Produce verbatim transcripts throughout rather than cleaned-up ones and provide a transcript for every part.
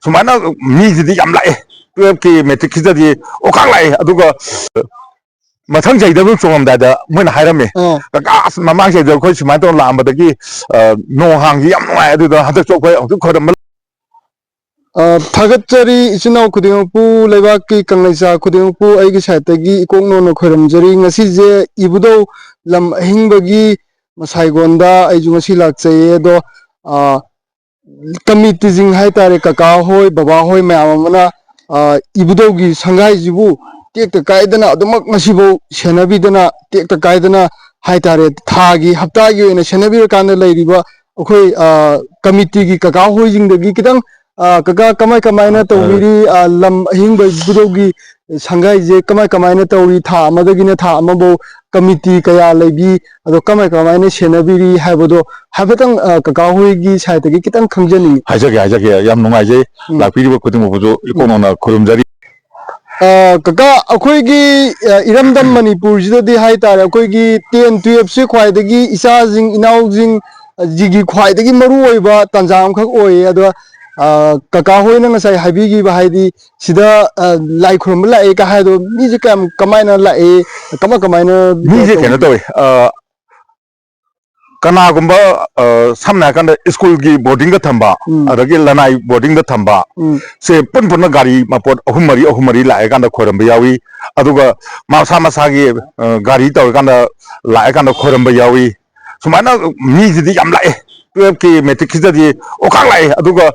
ꯁꯨꯃꯥꯏꯅ ꯃꯤꯁꯤꯗꯤ ꯌꯥꯝ ꯂꯥꯛꯑꯦ꯫ ꯇꯨꯌꯦꯜꯐꯀꯤ ꯃꯦꯇ꯭ꯔꯤꯛꯁꯤꯗꯗꯤ ꯑꯣꯀꯥꯛ ꯂꯥꯛꯑꯦ꯫ ꯑꯗꯨꯒ ꯃꯊꯪ ꯆꯍꯤꯗ ꯑꯗꯨꯝ ꯆꯣꯡꯉꯝꯗꯥꯏꯗ ꯃꯣꯏꯅ ꯍꯥꯏꯔꯝꯃꯦ, ꯑꯥ꯫ "ꯀꯀꯥ, ꯑꯁ, ꯃꯃꯥꯡ ꯆꯍꯤꯗ ꯑꯩꯈꯣꯏ ꯁꯨꯃꯥꯏꯅ ꯇꯧꯔ ꯂꯥꯛꯑꯝꯕꯗꯒꯤ, ꯑ, ꯅꯣꯡ ꯍꯥꯡꯈꯤ, ꯌꯥꯝ ꯅꯨꯡꯉꯥꯏ꯫ ꯑꯗꯨꯗ ꯍꯟꯗꯛꯁꯨ ꯑꯩꯈꯣꯏ ꯑꯃꯨꯛꯇꯪ ꯈꯣꯏꯔꯝꯕ"꯫ ꯑ, ꯊꯥꯒꯠꯆꯔꯤ ꯏꯆꯤꯟ ꯏꯅꯥꯎ ꯈꯨꯗꯤꯡꯃꯛꯄꯨ, ꯂꯩꯕꯥꯛꯀꯤ ꯀꯪꯂꯩꯆꯥ ꯈꯨꯗꯤꯡꯃꯛꯄꯨ ꯑꯩꯒꯤ ꯁꯥꯏꯠꯇꯒꯤ ꯏꯀꯣꯛ ꯅꯧꯅ ꯈꯣꯏꯔꯝꯖꯔꯤ꯫ ꯉꯁꯤꯁꯦ ꯏꯕꯨꯙꯧ ꯂꯝ ꯑꯍꯤꯡꯕꯒꯤ ꯃꯁꯥꯏꯒꯣꯟꯗ ꯑꯩꯁꯨ ꯉꯁꯤ ꯂꯥꯛꯆꯩꯌꯦ꯫ ꯑꯗꯣ, ꯑ, ꯀꯃꯤꯇꯤꯁꯤꯡ ꯍꯥꯏꯇꯥꯔꯦ, ꯀꯀꯥ ꯍꯣꯏ, ꯕꯕꯥ ꯍꯣꯏ ꯃꯌꯥꯝ ꯑꯃꯅ, ꯑ, ꯏꯕꯨꯙꯧꯒꯤ ꯁꯪꯒꯥꯏꯁꯤꯕꯨ ꯇꯦꯛꯇ ꯀꯥꯏꯗꯅ ꯑꯗꯨꯃꯛ ꯉꯁꯤꯐꯥꯎ ꯁꯦꯟꯅꯕꯤꯗꯅ, ꯇꯦꯛꯇ ꯀꯥꯏꯗꯅ ꯍꯥꯏꯇꯥꯔꯦ, ꯊꯥꯒꯤ, ꯍꯞꯇꯥꯒꯤ ꯑꯣꯏꯅ ꯁꯦꯟꯅꯕꯤꯔꯀꯥꯟꯗ ꯂꯩꯔꯤꯕ ꯑꯩꯈꯣꯏ, ꯑ, ꯀꯃꯤꯇꯤꯒꯤ ꯀꯀꯥ ꯍꯣꯏꯁꯤꯡꯗꯒꯤ ꯈꯤꯇꯪ, ꯑ, ꯀꯀꯥ, ꯀꯃꯥꯏ ꯀꯃꯥꯏꯅ ꯑ, ꯑ, ꯇꯧꯕꯤꯔꯤ? ꯑ, ꯂꯝ ꯑꯍꯤꯡꯕ ꯏꯕꯨꯙꯧꯒꯤ ꯁꯪꯒꯥꯏꯁꯦ ꯀꯃꯥꯏ ꯀꯃꯥꯏꯅ ꯇꯧꯔꯤ? ꯊꯥ ꯑꯃꯗꯒꯤꯅ ꯊꯥ ꯑꯃꯐꯧ ꯀꯃꯤꯇꯤ ꯀꯌꯥ ꯂꯩꯕꯤ? ꯑꯗꯣ ꯀꯃꯥꯏ ꯀꯃꯥꯏꯅ ꯁꯦꯟꯅꯕꯤꯔꯤ ꯍꯥꯏꯕꯗꯣ ꯍꯥꯏꯐꯦꯠꯇꯪ, ꯑ, ꯀꯀꯥ ꯍꯣꯏꯒꯤ ꯁꯥꯏꯠꯇꯒꯤ ꯈꯤꯇꯪ ꯈꯪꯖꯅꯤꯡꯉꯤ꯫ ꯍꯥꯏꯖꯒꯦ, ꯍꯥꯏꯖꯒꯦ꯫ ꯌꯥꯝ ꯅꯨꯡꯉꯥꯏꯖꯩ꯫ ꯎꯝ꯫ ꯂꯥꯛꯄꯤꯔꯤꯕ ꯈꯨꯗꯤꯡꯃꯛꯄꯨꯁꯨ ꯏꯀꯣꯛ ꯎꯝ꯫ ꯅꯧꯅ ꯈꯨꯔꯨꯝꯖꯔꯤ꯫ ꯑ, ꯀꯀꯥ, ꯑꯩꯈꯣꯏꯒꯤ, ꯑ, ꯏꯔꯝꯗꯝ ꯃꯅꯤꯄꯨꯔꯁꯤꯗꯗꯤ ꯍꯥꯏꯇꯥꯔꯦ, ꯑꯩꯈꯣꯏꯒꯤ ꯇꯦꯟ ꯇꯨꯌꯦꯜꯞꯁꯦ ꯈ꯭ꯋꯥꯏꯗꯒꯤ ꯏꯆꯥꯁꯤꯡ ꯏꯅꯥꯎꯁꯤꯡ, ꯑ, ꯁꯤꯒꯤ ꯈ꯭ꯋꯥꯏꯗꯒꯤ ꯃꯔꯨꯑꯣꯏꯕ ꯇꯥꯟꯖꯥ ꯑꯃꯈꯛ ꯑꯣꯏꯌꯦ꯫ ꯑꯗꯣ, ꯑ, ꯀꯀꯥ ꯍꯣꯏꯅ ꯉꯁꯥꯏ ꯍꯥꯏꯕꯤꯈꯤꯕ, ꯍꯥꯏꯗꯤ ꯁꯤꯗ, ꯑ, ꯂꯥꯏ ꯈꯨꯔꯨꯝꯕ ꯂꯥꯛꯑꯦ ꯀ ꯍꯥꯏꯗꯣ ꯃꯤꯁꯦ ꯀꯌꯥꯝ, ꯀꯃꯥꯏꯅ ꯂꯥꯛꯑꯦ, ꯀꯃꯥꯏ ꯀꯃꯥꯏꯅ ꯃꯤꯁꯦ ꯀꯩꯅꯣ ꯇꯧꯒꯦ? ꯇꯧꯋꯦ, ꯑ, ꯀꯅꯥꯒꯨꯝꯕ, ꯑ, ꯁꯝꯅ ꯍꯥꯏꯔꯀꯥꯟꯗ ꯁ꯭ꯀꯨꯜꯒꯤ ꯕꯣꯔꯗꯤꯡꯗ ꯊꯝꯕ, ꯎꯝ꯫ ꯑꯗꯒꯤ ꯂꯅꯥꯏ ꯕꯣꯔꯗꯤꯡꯗ ꯊꯝꯕ, ꯎꯝ꯫ ꯁꯦ ꯄꯨꯟ ꯄꯨꯟꯅ ꯒꯥꯔꯤ ꯃꯄꯣꯠ ꯑꯍꯨꯝ ꯃꯔꯤ, ꯑꯍꯨꯝ ꯃꯔꯤ ꯂꯥꯛꯑꯀꯥꯟꯗ ꯈꯣꯏꯔꯝꯕ ꯌꯥꯎꯏ꯫ ꯑꯗꯨꯒ ꯃꯁꯥ ꯃꯁꯥꯒꯤ, ꯑ, ꯒꯥꯔꯤ ꯇꯧꯔꯀꯥꯟꯗ ꯂꯥꯛꯑꯀꯥꯟꯗ ꯈꯣꯏꯔꯝꯕ ꯌꯥꯎꯏ꯫ ꯁꯨꯃꯥꯏꯅ ꯃꯤꯁꯤꯗꯤ ꯌꯥꯝ ꯂꯥꯛꯑꯦ꯫ ꯇꯨꯌꯦꯜꯐꯀꯤ ꯃꯦꯇ꯭ꯔꯤꯛꯁꯤꯗꯗꯤ ꯑꯣꯀꯥꯛ ꯂꯥꯛꯑꯦ꯫ ꯑꯗꯨꯒ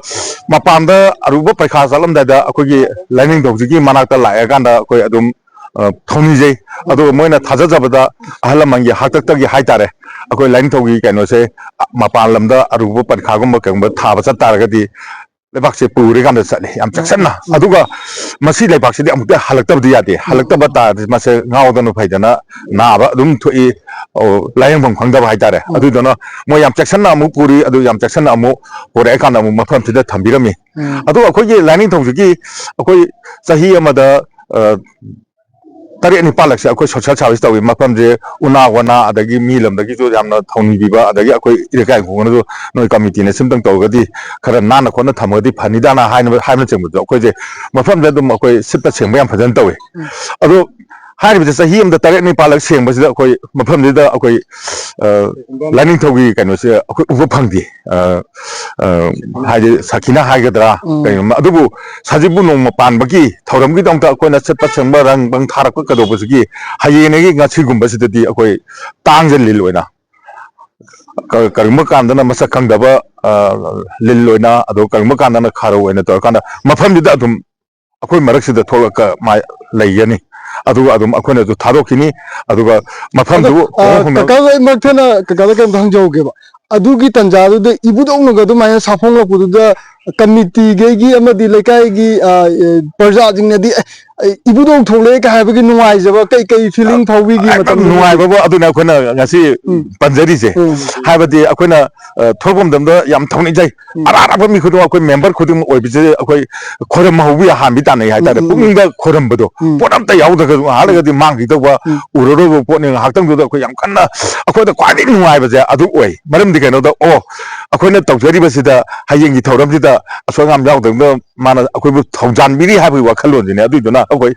ꯃꯄꯥꯟꯗ ꯑꯔꯨꯕ ꯄꯩꯈꯥ ꯆꯠꯂꯝꯗꯥꯏꯗ ꯑꯩꯈꯣꯏꯒꯤ ꯂꯥꯏꯅꯤꯡꯊꯧꯁꯤꯒꯤ ꯃꯅꯥꯛꯇ ꯂꯥꯛꯑꯀꯥꯟꯗ ꯑꯩꯈꯣꯏ ꯑꯗꯨꯝ, ꯑ, ꯊꯧꯅꯤꯖꯩ꯫ ꯑꯗꯨꯒ ꯃꯣꯏꯅ ꯊꯥꯖꯖꯕꯗ ꯑꯍꯜ ꯂꯃꯟꯒꯤ ꯍꯥꯛꯇꯛꯇꯒꯤ ꯍꯥꯏꯇꯥꯔꯦ, ꯑꯩꯈꯣꯏ ꯂꯥꯏꯅꯤꯡꯊꯧꯒꯤ ꯀꯩꯅꯣꯁꯦ ꯃꯄꯥꯟ ꯂꯝꯗ ꯑꯔꯨꯕ ꯄꯔꯤꯈꯥꯒꯨꯝꯕ ꯀꯩꯒꯨꯝꯕ ꯊꯥꯕ ꯆꯠ ꯇꯥꯔꯒꯗꯤ ꯂꯩꯕꯥꯛꯁꯦ ꯄꯨꯔꯀꯥꯟꯗ ꯆꯠꯂꯤ ꯌꯥꯝ ꯆꯦꯛꯁꯤꯟꯅ꯫ ꯎꯝ꯫ ꯑꯗꯨꯒ ꯃꯁꯤ ꯂꯩꯕꯥꯛꯁꯤꯗꯤ ꯑꯃꯨꯛꯇ ꯍꯜꯂꯛꯇꯕꯗꯤ ꯌꯥꯗꯦ꯫ ꯎꯝ꯫ ꯍꯜꯂꯛꯇꯕ ꯇꯥꯔꯗꯤ ꯃꯁꯦ ꯉꯥꯎꯗꯅ ꯐꯩꯗꯅ ꯅꯥꯕ ꯑꯗꯨꯝ ꯊꯣꯛꯏ, ꯑꯣ, ꯂꯥꯏꯌꯦꯡꯐꯝ ꯈꯪꯗꯕ ꯍꯥꯏꯇꯥꯔꯦ꯫ ꯎꯝ꯫ ꯑꯗꯨꯗꯨꯅ ꯃꯣꯏ ꯌꯥꯝ ꯆꯦꯛꯁꯤꯟꯅ ꯑꯃꯨꯛ ꯄꯨꯔꯤ, ꯑꯗꯨ ꯌꯥꯝ ꯆꯦꯛꯁꯤꯟꯅ ꯑꯃꯨꯛ ꯄꯨꯔꯛꯑꯀꯥꯟꯗ ꯑꯃꯨꯛ ꯃꯐꯝꯁꯤꯗ ꯊꯝꯕꯤꯔꯝꯃꯤ꯫ ꯎꯝ꯫ ꯑꯗꯨꯒ ꯑꯩꯈꯣꯏꯒꯤ ꯂꯥꯏꯅꯤꯡꯊꯧꯁꯤꯒꯤ ꯑꯩꯈꯣꯏ ꯆꯍꯤ ꯑꯃꯗ, ꯑ, ꯇꯔꯦꯠ ꯅꯤꯄꯥꯜꯂꯛꯁꯦ ꯑꯩꯈꯣꯏ ꯁꯣꯁꯦꯜ ꯁꯥꯔꯚꯤꯁ ꯇꯧꯏ꯫ ꯃꯐꯝꯁꯦ ꯎꯅꯥ ꯋꯥꯅꯥ, ꯑꯗꯒꯤ ꯃꯤ ꯂꯝꯗꯒꯤꯁꯨ ꯌꯥꯝꯅ ꯊꯧꯅꯤꯕꯤꯕ, ꯑꯗꯒꯤ ꯑꯩꯈꯣꯏ ꯏꯔꯩꯀꯥꯏ ꯈꯨꯡꯒꯪꯅꯁꯨ ꯅꯣꯏ ꯀꯃꯤꯇꯤꯅ ꯁꯤꯝꯇꯪ ꯇꯧꯔꯒꯗꯤ ꯈꯔ ꯅꯥꯟꯅ ꯈꯣꯠꯅ ꯊꯝꯃꯒꯗꯤ ꯐꯅꯤꯗꯥꯅ ꯍꯥꯏꯅꯕ, ꯍꯥꯏꯕꯅꯆꯤꯡꯕꯗꯣ ꯑꯩꯈꯣꯏꯁꯦ ꯃꯐꯝꯁꯦ ꯑꯗꯨꯝ ꯑꯩꯈꯣꯏ ꯁꯤꯠꯄ ꯁꯦꯡꯕ ꯌꯥꯝ ꯐꯖꯅ ꯇꯧꯏ꯫ ꯎꯝ꯫ ꯑꯗꯣ ꯍꯥꯏꯔꯤꯕꯁꯦ ꯆꯍꯤ ꯑꯃꯗ ꯇꯔꯦꯠ ꯅꯤꯄꯥꯜꯂꯛ ꯁꯦꯡꯕꯁꯤꯗ ꯑꯩꯈꯣꯏ ꯃꯐꯝꯁꯤꯗ ꯑꯩꯈꯣꯏ, ꯑ, ꯂꯥꯏꯅꯤꯡꯊꯧꯒꯤ ꯀꯩꯅꯣꯁꯦ ꯑꯩꯈꯣꯏ ꯎꯕ ꯐꯪꯗꯦ꯫ ꯑ, ꯑ, ꯍꯥꯏꯗꯤ ꯁꯈꯤꯅ ꯍꯥꯏꯒꯗ꯭ꯔꯥ, ꯎꯝ꯫ ꯀꯩꯅꯣꯝꯃ, ꯑꯗꯨꯕꯨ ꯁꯖꯤꯕꯨ ꯅꯣꯡꯃ ꯄꯥꯟꯕꯒꯤ ꯊꯧꯔꯝꯒꯤꯗꯃꯛꯇ ꯑꯩꯈꯣꯏꯅ ꯁꯤꯠꯄ ꯁꯦꯡꯕ ꯔꯪ ꯕꯪ ꯊꯥꯔꯛꯄ ꯀꯩꯗꯧꯕꯁꯤꯒꯤ ꯍꯌꯦꯡꯗꯒꯤ ꯉꯁꯤꯒꯨꯝꯕꯁꯤꯗꯗꯤ ꯑꯩꯈꯣꯏ ꯇꯥꯡꯁꯦ ꯂꯤꯜ ꯑꯣꯏꯅ ꯀ-, ꯀꯔꯤꯒꯨꯝꯕ ꯀꯥꯟꯗꯅ ꯃꯁꯛ ꯈꯪꯗꯕ, ꯑ, ꯂꯤꯜ ꯑꯣꯏꯅ, ꯑꯗꯣ ꯀꯔꯤꯒꯨꯝꯕ ꯀꯥꯟꯗꯅ ꯈꯥꯔꯧ ꯑꯣꯏꯅ ꯇꯧꯔꯀꯥꯟꯗ ꯃꯐꯝꯁꯤꯗ ꯑꯗꯨꯝ ꯑꯩꯈꯣꯏ ꯃꯔꯛꯁꯤꯗ ꯊꯣꯛꯂꯒ ꯃꯥ ꯂꯩꯒꯅꯤ꯫ ꯑꯗꯨꯒ ꯑꯗꯨꯝ ꯑꯩꯈꯣꯏꯅꯁꯨ ꯊꯥꯗꯣꯛꯈꯤꯅꯤ꯫ ꯑꯗꯨꯒ ꯑꯗꯣ, ꯃꯐꯝꯗꯨ ꯑ, ꯍꯣꯡꯅ ꯀꯀꯥ, ꯑꯩ ꯃꯔꯛ ꯊꯠꯅ ꯀꯀꯥꯗ ꯀꯩꯝꯇ ꯍꯪꯖꯍꯧꯒꯦꯕ꯫ ꯑꯗꯨꯒꯤ ꯇꯥꯟꯖꯥꯗꯨꯗ ꯏꯕꯨꯙꯧꯅꯒ ꯑꯗꯨꯃꯥꯏꯅ ꯁꯥꯐꯣꯡꯂꯛꯄꯗꯨꯗ ꯀꯃꯤꯇꯤꯈꯩꯒꯤ ꯑꯃꯗꯤ ꯂꯩꯀꯥꯏꯒꯤ, ꯑ, ꯑ, ꯄ꯭ꯔꯖꯥꯁꯤꯡꯅꯗꯤ, "ꯑꯦ, ꯑꯩ ꯏꯕꯨꯙꯧ ꯊꯣꯛꯂꯛꯑꯦ" ꯀ ꯍꯥꯏꯕꯒꯤ ꯅꯨꯡꯉꯥꯏꯖꯕ ꯀꯩ ꯀꯩ ꯐꯤꯂꯤꯡ ꯐꯥꯎꯕꯤꯒꯤ ꯌꯥꯝ ꯃꯇꯝꯗꯨꯗꯗꯤ? ꯅꯨꯡꯉꯥꯏꯕꯕꯨ ꯑꯗꯨꯅ ꯑꯩꯈꯣꯏꯅ ꯉꯁꯤ ꯎꯝ꯫ ꯄꯟꯖꯔꯤꯁꯦ꯫ ꯎꯝ꯫ ꯍꯥꯏꯕꯗꯤ ꯑꯩꯈꯣꯏꯅ, ꯑ, ꯊꯣꯛꯂꯛꯄ ꯃꯇꯝꯗ ꯌꯥꯝ ꯊꯧꯅꯤꯖꯩ꯫ ꯎꯝ꯫ ꯑꯔꯥꯞ ꯑꯔꯥꯞꯄ ꯃꯤ ꯈꯨꯗꯤꯡꯃꯛ ꯑꯩꯈꯣꯏ ꯃꯦꯝꯕꯔ ꯈꯨꯗꯤꯡꯃꯛ ꯑꯣꯏꯕꯁꯦ ꯑꯩꯈꯣꯏ ꯈꯣꯏꯔꯝ ꯍꯧꯕ ꯍꯥꯟꯕꯤ ꯇꯥꯟꯅꯩ ꯍꯥꯏꯇꯥꯔꯦ꯫ ꯎꯝ, ꯎꯝ, ꯎꯝ꯫ ꯄꯨꯛꯅꯤꯡꯗ ꯈꯣꯏꯔꯝꯕꯗꯣ, ꯎꯝ꯫ ꯄꯣꯠ ꯑꯝꯇ ꯌꯥꯎꯗ꯭ꯔꯒꯁꯨ ꯉꯥꯏꯍꯥꯛ ꯎꯝ꯫ ꯂꯩꯔꯒꯗꯤ ꯃꯥꯡꯈꯤꯗꯧꯕ, ꯎꯝ꯫ ꯎꯔꯔꯣꯏꯕ ꯄꯣꯠꯅꯤ꯫ ꯉꯥꯏꯍꯥꯛꯇꯪꯗꯨꯗ ꯑꯩꯈꯣꯏ ꯌꯥꯝ ꯀꯟꯅ ꯑꯩꯈꯣꯏꯗ ꯈ꯭ꯋꯥꯏꯗꯒꯤ ꯅꯨꯡꯉꯥꯏꯕꯁꯦ ꯑꯗꯨ ꯑꯣꯏ꯫ ꯃꯔꯝꯗꯤ ꯀꯩꯅꯣꯗ, ꯑꯣ, ꯑꯩꯈꯣꯏꯅ ꯇꯧꯖꯔꯤꯕꯁꯤꯗ ꯍꯌꯦꯡꯒꯤ ꯊꯧꯔꯝꯁꯤꯗ ꯑꯁꯣꯏ ꯑꯉꯥꯝ ꯌꯥꯎꯗꯕ ꯃꯥꯅ ꯑꯩꯈꯣꯏꯕꯨ ꯊꯧꯖꯥꯟꯕꯤꯔꯤ ꯍꯥꯏꯕꯒꯤ ꯋꯥꯈꯜꯂꯣꯟꯁꯤꯅꯦ꯫ ꯑꯗꯨꯏꯗꯨꯅ ꯑꯩꯈꯣꯏ